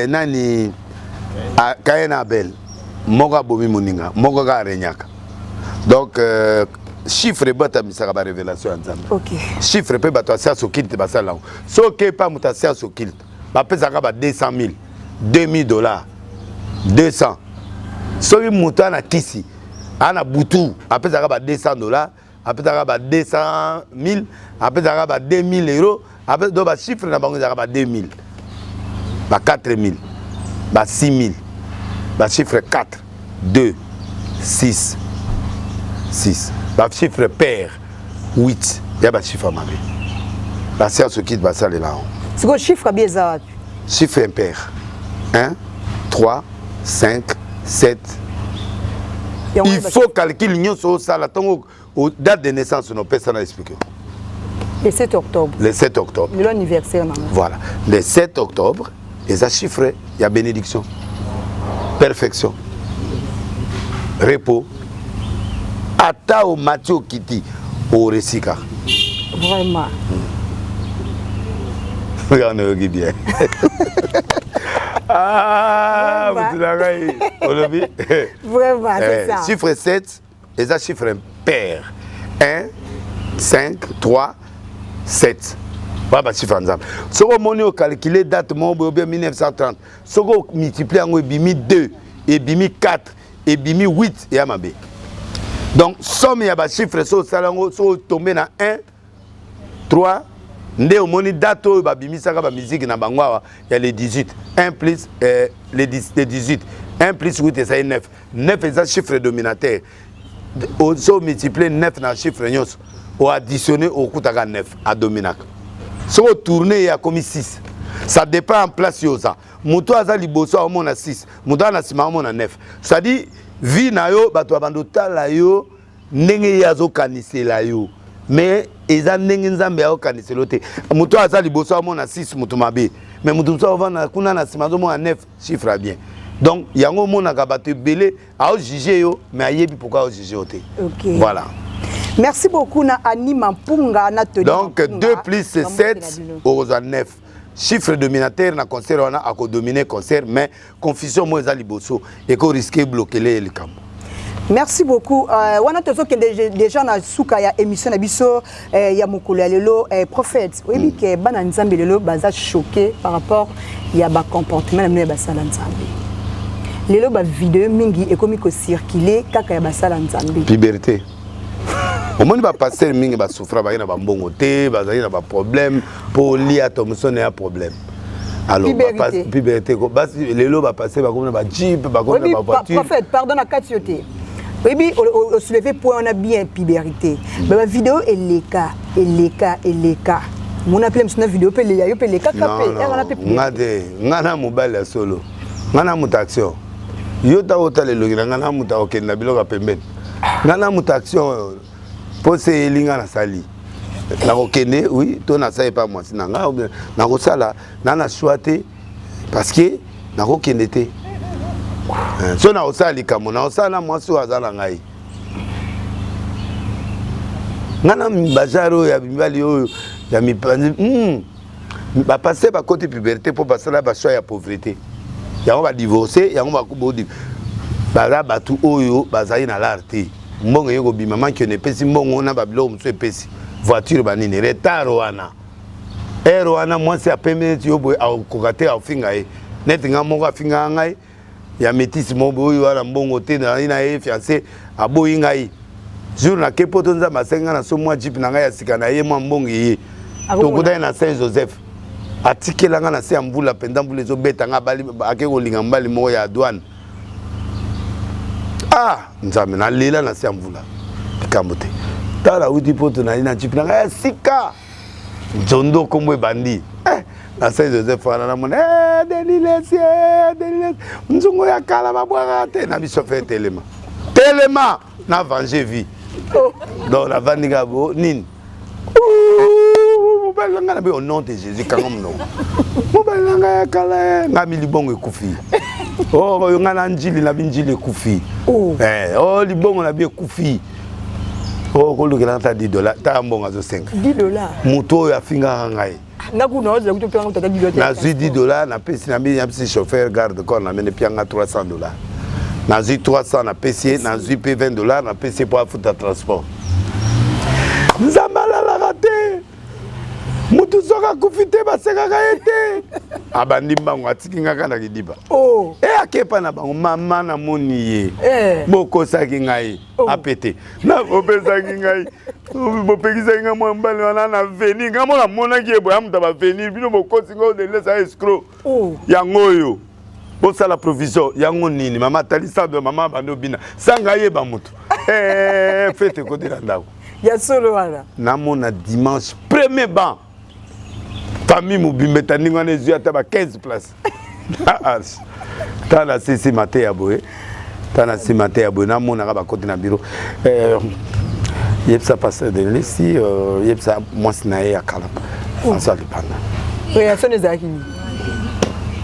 nani, Kayen na Abel. Moko abomi moninga, moko kaka aregnaka. Donc chiffre ebatamisaka barévélation ya Nzambe. Chiffre mpe bato ya science occulte basala yango. Soki epa moto ya science occulte, bapesaka ba 200 000, 2000 dollars, 200. Soki moto ana kisi, ana butu, apesaka ba 200 dollars, apesaka ba 200 000, apesaka ba 2000 euros. Donc bachiffre na bango ezalaka ba 2000, ba 4000, ba 6000, bachiffre 4, 2, 6, 6, bachiffre pair 8, ya bachiffre mabe. Bascience occulte basalela yango. Sikoyo chiffre bi eza wapi? Chiffre impair: 1, 3, 5, 7. Il faut calcul nyonso osala ntongo date de naissance nopesa na explique. Le 7 octobre. Le 7 octobre. Lelo anniversaire nanga. Voilà, le 7 octobre eza chiffre ya bénédiction, perfection, repos. Ata omati, okiti, oresi kaka. Vraiment. Wana oyoki bien. Ah, motu na ngai olobi. Vraiment, c'est ça. Chiffre 7 eza chiffre impair: 1, 5, 3, 7. Wana bachiffre ya Nzambe. Soki omoni ocalcule date moko boye, obia 1930, soki omultiplie yango, ebimi 2, ebimi 4, ebimi 8, eya mabe. Donc somme ya bachiffre, so osala yango, soki otombe na 1, 3, nde omoni date oyo babimisaka bamiziki na bango awa ya le 18. 1 plus le 10, le 18, 1 plus 8 ezali 9. 9 eza chiffre dominateur. So multiplie 9 na chiffre nyonso, oadditionne, okutaka 9 adominaka. Soki otourne ye, akomi 6. Ça dépend en place yo oza. Moto aza liboso aomona 6, moto aza na nsima aomona 9. C'est-à-dire vie na yo, bato babanda otala yo ndenge ye azokanisela yo, mais eza ndenge Nzambe azokanisela yo te. Moto aza liboso amona 6, moto mabe, mais moto mosusu avanda kuna na nsima azomona 9, chiffre ya bien. Donc yango omonaka bato ebele aojuge yo, mais ayebi pourquoi aojuge yo te. Voilà. Merci beaucoup na Annie Mampunga na Tony. Donc 2 plus 7, okozwa 9, chiffre dominateur na concert wana. Akodomine concert, mais confusion moko eza liboso, ekorisque bloquele ye likambo. Merci beaucoup. Wana tozokende déjà na suka ya émission na biso ya mokolo ya lelo. Prophète, oyebi ke bana Nzambe lelo baza choqué par rapport ya bacomportement na bino ya basala Nzambe. Lelo bavideo mingi ekomi kocircule kaka ya basala Nzambe. Puberté. Omoni bapasteur mingi basouffra, bazali na bambongo te, bazali na baproblème mpo olia thomson ya problème. Alors puberté, basi lelo bapasteur bakomi na bajeep, bakomi na bavoiture. Prophète, pardon na kati yo te. Oyebi, osoulever point wana bien, puberté. Bavideo eleka, eleka, eleka, mona mpe mosu na video mpe leya yo mpe elekaka mpe wana mpe. Nga te, nga na mobali ya solo, nga na moto action. Yo ta otala elongi na nga, na moto akokende na biloko ya pembeni. Nga na moto action oyo mpo se eyeli nga, nasali, nakokende. Oui, to nasali epa mwasi na nga, nakosala na choix te, parce que nakokende te. So nakosala likambo, nakosala na mwasi oyo aza na ngai. Nga na bazare oyo ya mibali oyo ya mipanzi. Bapasteur bakoti puberté mpo basala bachoix ya pauvreté, yango badivorce, yango baza bato oyo bazali na lare te. Mbongo eye kobima, mankiono epesi mbongo na babiloko mosusu, epesi voiture banini, retard wana, ere wana mwasi apembe neti yo boye, akokoka te, akofinga ye neti nga moko afingaka ngai ya métise moko boye oyo wana mbongo te. Nazali na ye fiancé, aboyi ngai. Jour nake poto, Nzambe asengi ngai na so mwa jeep na ngai ya sika na ye, mwa mbongo eye, tokutani na Saint Joseph, atikela ngai na se ya mvula mpenza, mvula ezobeta ngai, ake kolinga mobali moko ya douane. Ah Nzambe, nalela na se ya mvula, likambo te. Tala, awuti poto, naye na jeep na ngai ya sika, nzondo kombo ebandi eh, na Saint Joseph wana, namona eh, Denis Lessie, Denis Lessie, nzungu ya kala babwaka te na biso fe. Telema, telema na venger vie. Oh. Donc navandi kaka bo nini, mobali na ngai na bi, au nom de Jésus, kanga monoko. Mobali na ngai ya kala, ngai mi libongo ekufi. Oyo ngai na njili na bi, njili ekufi. Oh. Oh, libongo na bi ekufi. Oyo kolukela ta 10 dollar, tala mbongo azosenga. 10 dollar. Moto oyo afingaka ngai, nazwi 10 dollar, napesi na napesi chauffeur garde corps, namene pianga 300 dollar. Nazwi 300, napesi ye, nazwi mpe 20 dollar, napesi ye mpo afuta transport. Nzambe alalaka te. Motu soki akufi te, basekaka ye te. Abandi mbango, atiki nga kaka na kidiba. Oh. E akepa na bango, mama namoni ye. Eh. Bokosaki ngai. Oh. Apete bopesaki ngai, bopekisaki ngai mwa mobali wana na venir. Ngai mo namonaki ye boye, amuta bavenir bino, bokosi ngai, odelesa escroc. Oh. Yango oyo bosala provision yango nini? Mama atali sado, mama bandi obina sanga ayeba motu. Eh, fete ekotela ndako. Ya solo wana. Namona dimanche, premier banc, famille mobimba etandingi wana, ezwi ata ba 15 place. Tala nsima te ya boye, tala nsima te ya boye. Namonaka bakoti na bureau, eh, yebisa pasteur Denis, yebisa mwasi na ye ya kala aza libanda. Réaction ezalaki nini?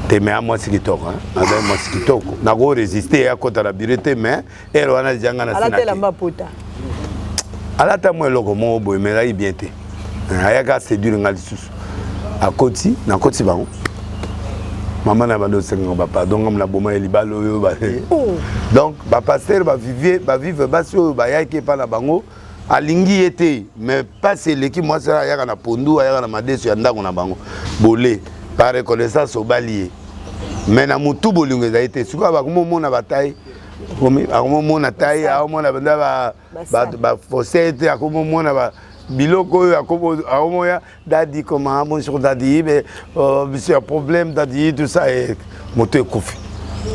Te, mais mwasi kitoko, azali mwasi kitoko, nakoresiste ye akota na bureau te, mais ere wana ezanga na alata elamba pota. Alata mwa eloko moko boye, mais ezalaki bien te. Ayaka aséduire nga lisusu, akoti, nakoti bango, mama na bando osengaka bapardon, ngam naboma ye libala oyo. Oh. Donc bapasteur bavivre, bavivre basi oyo bayaki epa na bango, alingi ye te, mais mpasi eleki. Mwasi wana ayaka na pondu, ayaka na madeso ya ndako na bango bole, par reconnaissance obali ye, mais na motu bolingo ezali te. Sikoyo bakomomona batai, akomomona tai, akomona banda bafosete, akomomona biloko oyo, akomoya dadi, comment, bonjour dadi, mais biso ya problème dadi, tout ça, moto ekufi,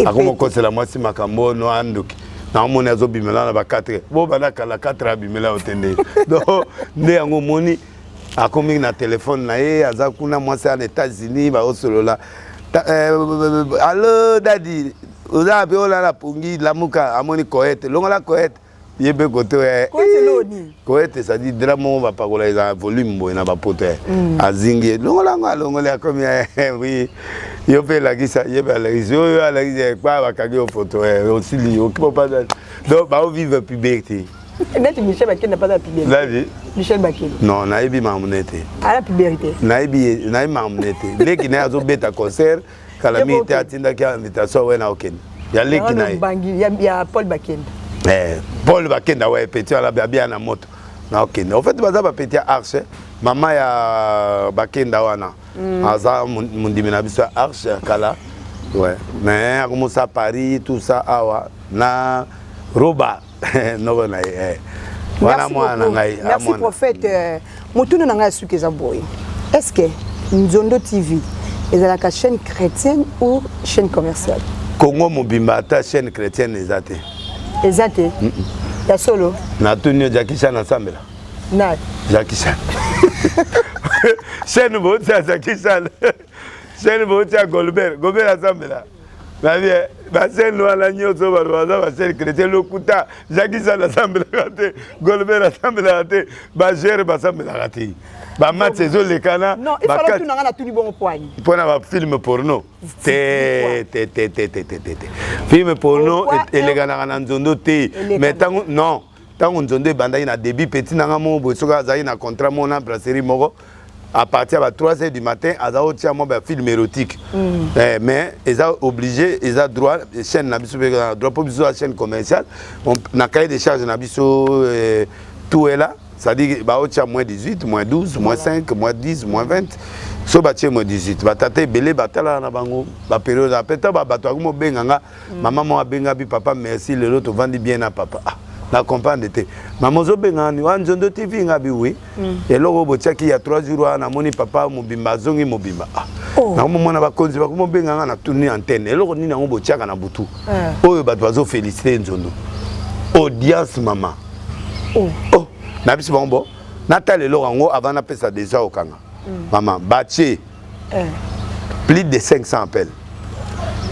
akomokosela mwasi makambo no anduki. Naomoni azobimela na ba 4 bo banda kala, 4 abimela yo te nde. Donc nde yango omoni akomi na telefone na ye, aza kuna, mwasi na États-Unis, baosolola: "Allo dadi, oza mpe olala pongi, lamuka." Amoni couette, longola couette, ye mpe kote. Couette, c'est-à-dire drap moko bapakola, eza volume boye na bapoto. Azingi ye, longola yango, alongoli, akomi: "Oui, yo mpe elakisa." Ye mpe alakisi oyo, alakisi kpa, bakangi yo photo, osili okipa. Donc baovivre puberté. Neti Michel Bakenda mpe aza puberté. Nani? Michel Bakenda. Non, nayebi makambo ne te. Ala puberté. Nayebi, nayebi makambo ne te. Leki naye azobeta concert kala mingi te, atindaki invitation we na okende ya leki na ye. Ya Paul Bakenda. Eh, Paul Bakenda we petit wana abia na moto na okende. En fait baza bapetit ya Arche, mama ya Bakenda wana aza mondimi na biso ya Arche ya kala. Ouais, mais akomosa Paris, tout ça, awa na roba noko na ye, eh. Wana mwana na ngai. Merci prophète. Euh, motuna na ngai ya suki eza boye. Est-ce que Nzondo TV ezalaka chaîne chrétienne ou chaîne commerciale? Congo mobimba ata chaîne chrétienne eza te. Eza te. Ya solo. Natuni yo Jackie Chan asambela. Nani? Jackie Chan. Chaîne botia Jackie Chan. Chaîne botia Golbert. Golbert asambela. Nabi bachaîne wana nyonso bato baza bachaîne chrétien lokuta. Jackie Chan asambelaka te. Golbert asambelaka te. Bagere basambelaka te. Ba match ezolekana. Non, il fallait tout nanga na tuni bongo poani. Mpona ba film porno. Te te te te te te te. Film porno elekanaka na nzondo te. Mais tango non. Ntango nzondo ebandaki na début, petit nanga moko boye soki azalaki na contrat moko na brasserie moko, à partir ya ba 3 heures du matin aza otia mwa bafilm érotique. Eh, mais eza obligé, eza droit chaîne na biso mpe na droit mpo biso ya chaîne commerciale, na cahier de charge na biso, eh, tout est là, c'est-à-dire baotia moins 18, moins 12, moins 5, moins 10, moins 20. So batie moins 18, batata ebele batalaka na bango bapériode. Ape ntango bato akomi obenga nga, mama moko abenga bi: "Papa, merci, lelo tovandi bien na papa." Ah, na comprendre te. Mama ozobenga ni wa Nzondo TV? Nga bi oui. Eloko oyo botiaki ya 3 jours wana, namoni papa mobimba azongi mobimba. Ah, Oh. nakomomona bakonzi bakomobenga nga na tuni antenne. Eloko nini yango botiaka na butu oyo bato bazofélicité Nzondo, audience mama? Oh. Oh, na biso bango bo natala eloko yango avant napesa déjà okanga. Mama batie plus de 500 appels,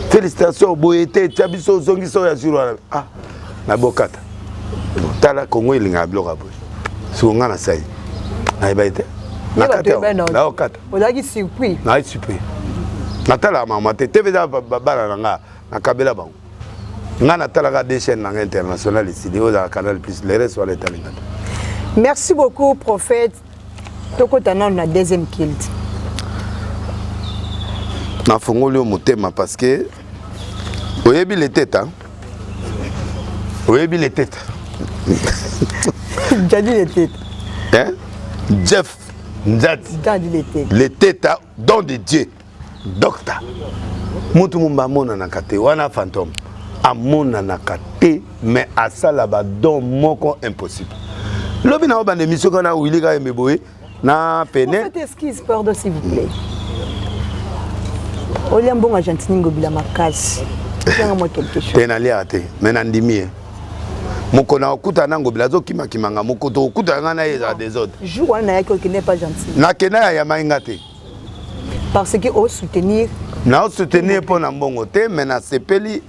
félicitation boye te, tia biso ozongisa oyo ya jour wana. Ah, nabokata tala Kongo elingaka biloko ya boye. Siko nga nasali nayebaki te, nakati naokata. Ozalaki surpris? Nayi surpris. Natalaka mama te, tv eza bana na nga, nakabela bango. Nga natalaka deux chaînes nanga international esili oyo ezalaka Canal Plus, le reste wana etalinga te. Merci beaucoup prophète. Tokota nano na deuxième culte. Nafungoli yo motema parce que oyebi leteta, oyebi leteta. Jadi leteta. Hein? Jeff Nzadi. Jadi leteta. Leteta, don de Dieu, docteur. Mutu mumba amonanaka te wana, fantôme amonanaka te, mais asala badon moko impossible. Lobi na obanda émission kana wili kayembe boye na pene. Prophète, excuse, pardon, s'il vous plaît. Olia mbongo Gentiny Ngobila makasi. Tianga moi quelque chose. Te, naliaka te, mais nandimi ye. Mokolo na okutana na Ngobila, azokimakimanga. Moko tokutana nga na ye, ezala désordre. Jour wana nayaki, okende pas Gentiny. Nakenda, yayamai nga te. Parce que osoutenir. Naosoutenir mpo na mbongo te, mais nasepeli,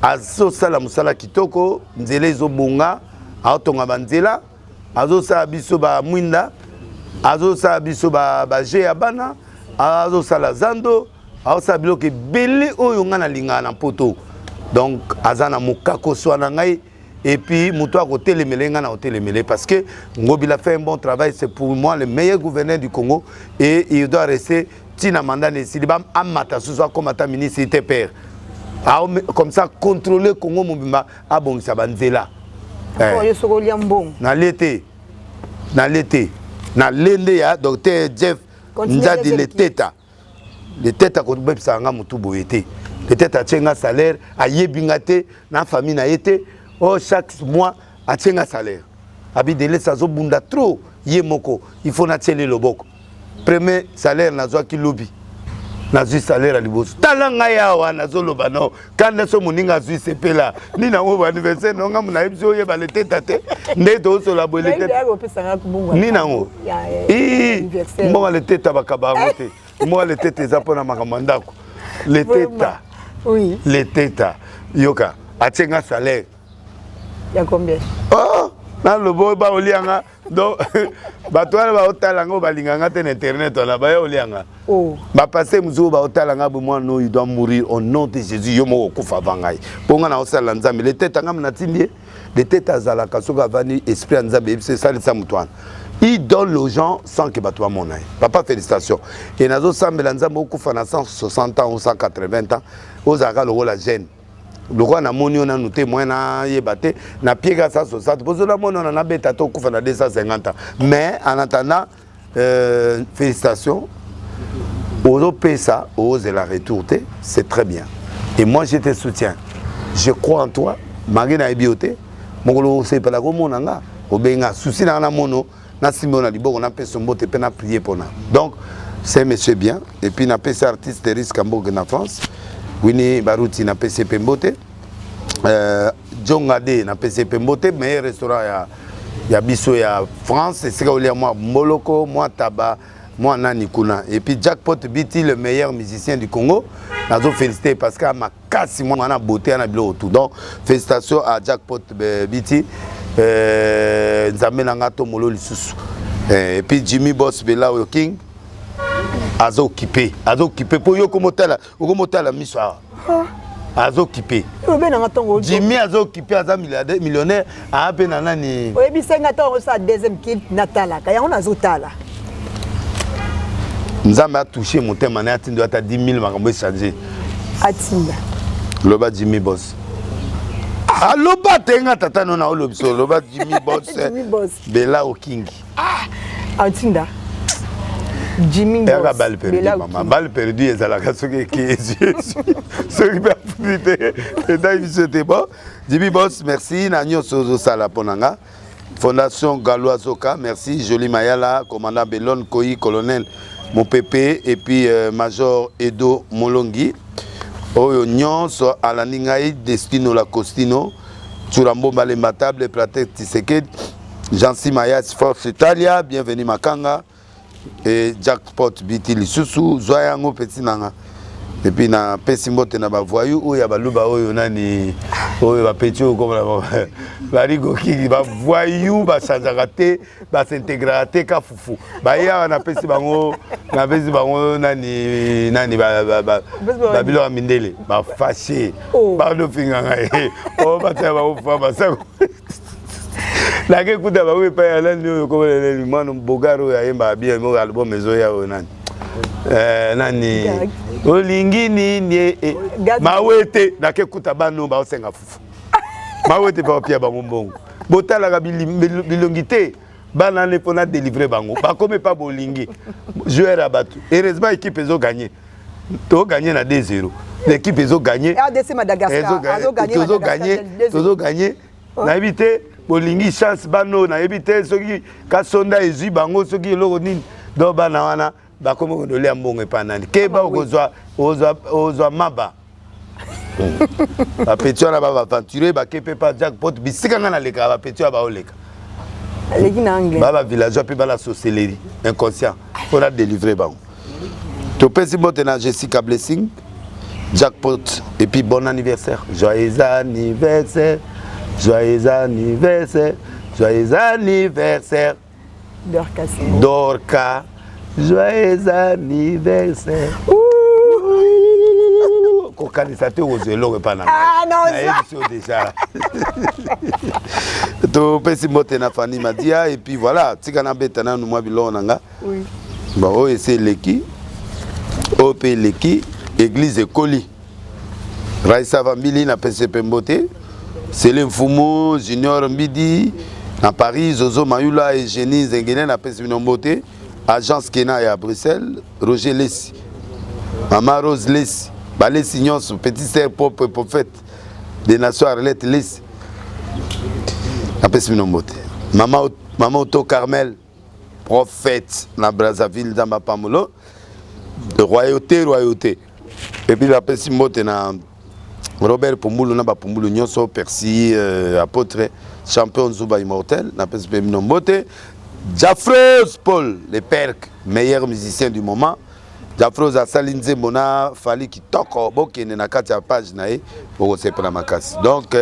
azosala mosala kitoko, nzela ezobonga, aotonga banzela, azosala biso bamwinda, azosala biso baje ya bana, azosala zando, azosala biloko ebele oyo ngai nalingaka na Mpoto. Donc aza na mokakoswa na ngai. Et puis moto akotelemele ngai na kotelemele, parce que Ngobila fait un bon travail. C'est pour moi le meilleur gouverneur du Congo et il doit rester ntina mandat na esili, amata susu, akoma ata ministre te père, comme ça contrôler Congo mobimba, abongisa banzela. Yo soki olia mbongo. Nalie te, nalie te, nalie nde ya docteur Jeff Nzadi Leteta. Leteta kobebisaka nga motu boye te. Leteta atie nga salaire, ayebi nga te na famille na ye te. Oh, chaque mois atie nga salaire. Abi Delesi azobunda trop ye moko, il faut natiele loboko. Premier salaire nazwaki lobi, nazwi salaire ya liboso. Tala ngai awa nazoloba no kanda so moninga azwi sepela nini yango bo anniversaire no ngambo nayebi so oyeba Leteta te nde tozosola boye. Leteta nini yango? Mbongo Leteta bakaba yango te. Mbongo Leteta eza mpona makambo ya ndako. Leteta, Leteta, yoka, atie nga salaire. Ya combien? Oh, naloba oyo baolianga. Donc bato wana baotala ngo, balinga nga te na internet wana, baya olianga. Oh. Bapaster mosusu oyo baotala nga boye, mwana oyo doit mourir au nom de Jésus. Yo moko okufa avant ngai, mpo nga naosalela Nzambe. Leteta ngai natindi ye. Leteta azalaka soki avandi, esprit ya Nzambe eyebisa esalisa moto wana. Il donne aux gens sans que bato bamona ye. Papa, félicitation. E nazosambela Nzambe okufa na 160 ans ou 180 ans, ozalaka lokola jeune. Lokola namoni yo nanu te, moyen nayeba te napieka 160 mpo so namoni wana nabeta te, okufa na 250 ans. Mais en attendant, félicitations. Ozopesa, ozela retour te, c'est très bien. Et moi je te soutiens, je crois en toi. Malgré nayebi yo te, mokolo osepela komona nga. Obenga souci na na mono nasimbi yo na liboko napesa mbote mpe na prie mpona. Donc c'est monsieur bien. Et puis napesi artiste Risque Mboke na France, Winnie Baruti napesi mpe mbote, Jonga de napesi mpe mbote, meilleur restaurant ya biso ya France, esika olia mwa mboloko, mwa taba, mwa nani kuna. Et puis Jackpot Biti, le meilleur musicien du Congo, nazo féliciter parce que makasi mwana beauté na biloko tout. Donc félicitations à Jackpot Biti, Nzambe na nga to molo lisusu. Et puis Jimmy Boss Bella oyo King azo occupé, azo occupé po yo komotala, okomotala miso awa. Azo occupé. Obe nanga ntongo. Jimmy azo occupé, aza milliardaire, millionnaire, aa mpe na nani. Oyebisa nga ntongo osala deuxième culte, natalaka yango, nazotala. Nzambe atouche motema na ye, atindi ata 10 000, makambo echange. Atinda. Loba Jimmy Boss, aloba te nga tata no na olobisa, oloba Jimmy Boss. Jimmy Boss. Bela Okingi. Atinda Jimmy. Eyaka balle perdue, mama, balle perdue ezalaka soki eke ezwi, soki mpe afuti te, etaki biso te. Bon, Jimmy Boss, merci na nyonso ozosala mpo na nga. Fondation Galois Zoka, merci. Joli Mayala, commandant Belon Koi, colonel Mopepe et puis major Edo Molongi. Oyo nyonso alandi ngai, Destino La Costino, Tsurambo Malembatable, Platet Tshisekedi, Jansi Mayas, Force Italia, bienvenue Makanga et Jackpot Biti lisusu, zwa yango petit nanga. Et puis napesi mbote na bavoyu oyo ya baluba, oyo nani, oyo bapeti oyo komona barigokiki, bavoyu basanzaka te, basintégraka te, ka fufu baye awa. Napesi bango, napesi bango nani nani, babiloko ya mindele, bafâché. Oh. Badofinga ngai oyo bataya bango fa basako nake kuta bango epai ya nani oyo komona nani, mwana bogar oyo ayembaka bien, oyo album ezoya, oyo nani, nani. Gag. Olingi nini eh? Gag. Mawe te, nake kuta bana oyo baosenga fufu, mawe te, baopia bango mbongo. Botalaka bilongi te, bana ne mpona délivrer bango, bakomi pa bolingi joueur ya bato. Heureusement équipe ezoganye, toganye na 2-0, l'équipe ezoganye. RDC Madagascar azoganye. Tozoganye, tozoganye. Nayebi te bolingi chance bana oyo, nayebi te soki kasonda ezwi bango, soki eloko nini. Donc bana wana bakomi kodolia mbongo epa nani? Keba, okozwa ozwa maba. Bapeti wana babaventure, bake mpe pa Jackpot, bisika ngai nalekaka, bapeti wana baoleka. Aleki na anglais. Ba bavillageois mpe bala sorcellerie inconscient mpona délivrer bango. Topesi mbote na Jessica Blessing, Jackpot, et puis bon anniversaire, joyeux anniversaire, joyeux anniversaire, joyeux anniversaire. Dorcas. Dorka, joyeux anniversaire. Kokanisa te okozwa eloko epa na Ah, non, ngai, nayebi so déjà. Topesi mbote na Fani Madia et puis voilà, tika nabeta nanu mwa biloko na nga. Bon, oyo esi eleki, oyo mpe eleki, église ekoli. Raisa Vambili, napesi mpe mbote. Sele Mfumu Junior Mbidi na Paris, Zozo Mayula, Eugénie Zengele, napesi bino mbote. Agence Kena ya Bruxelles, Roger Lesi, mama Rose Lesi, balesi nyonso, petit sœur propre, prophète des nations, Arlette Lesi, napesi bino mbote. Mama, mama Oto Carmel, prophète na Brazzaville, Nzambe apamolo, royauté, royauté. Et puis napesi mbote na Robert Pumbulu na bapumbulu nyonso, Percy, apôtre champion Nzuba immortel, napesi mpe bino mbote. Jafros Paul le Perk, meilleur musicien du moment. Jafros asali nzembo na Fali kitoko, bokende na kati ya page na ye, bokosepela makasi. Donc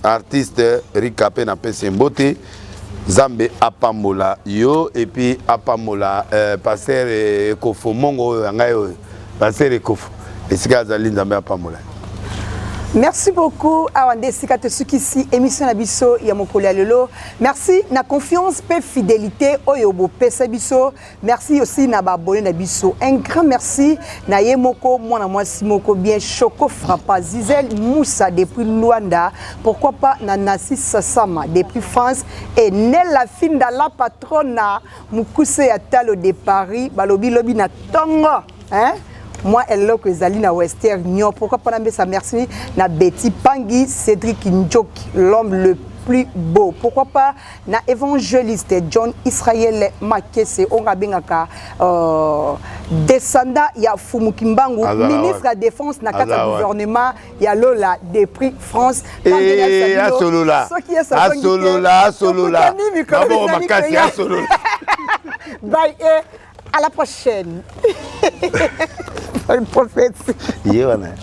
artiste Rika mpe napesi mbote, Nzambe apambola yo et puis apambola pasteur Ekofo Mongo oyo ya ngai, oyo pasteur Ekofo esika azali, Nzambe apambola. Merci beaucoup. Awa nde esika tosukisi émission na biso ya mokolo ya lelo. Merci na confiance mpe fidélité oyo bopesa biso. Merci aussi na baabonné na biso. Un grand merci na ye moko mwana mwasi moko bien, Choco Frappa Zizel Moussa depuis Luanda, pourquoi pas na Nasi Sasama depuis France et Nella Finda la patrona Mukuse ya Talo de Paris. Balobi lobi na tongo, hein, moi eloko ezali na Western Union. Pourquoi pas nambesa merci na Betty Pangi, Cédric Njoki, l'homme le Plus Beau. Pourquoi pas na évangéliste John Israël Makese, oyo abengaka descendant ya Fumu Kimbangu, ministre ya Défense na kati ya gouvernement ya Lola depuis France. Asolola, asolola, asolola, maboko makasi, asolola. Bye et à la prochaine, prophète. Ye wana.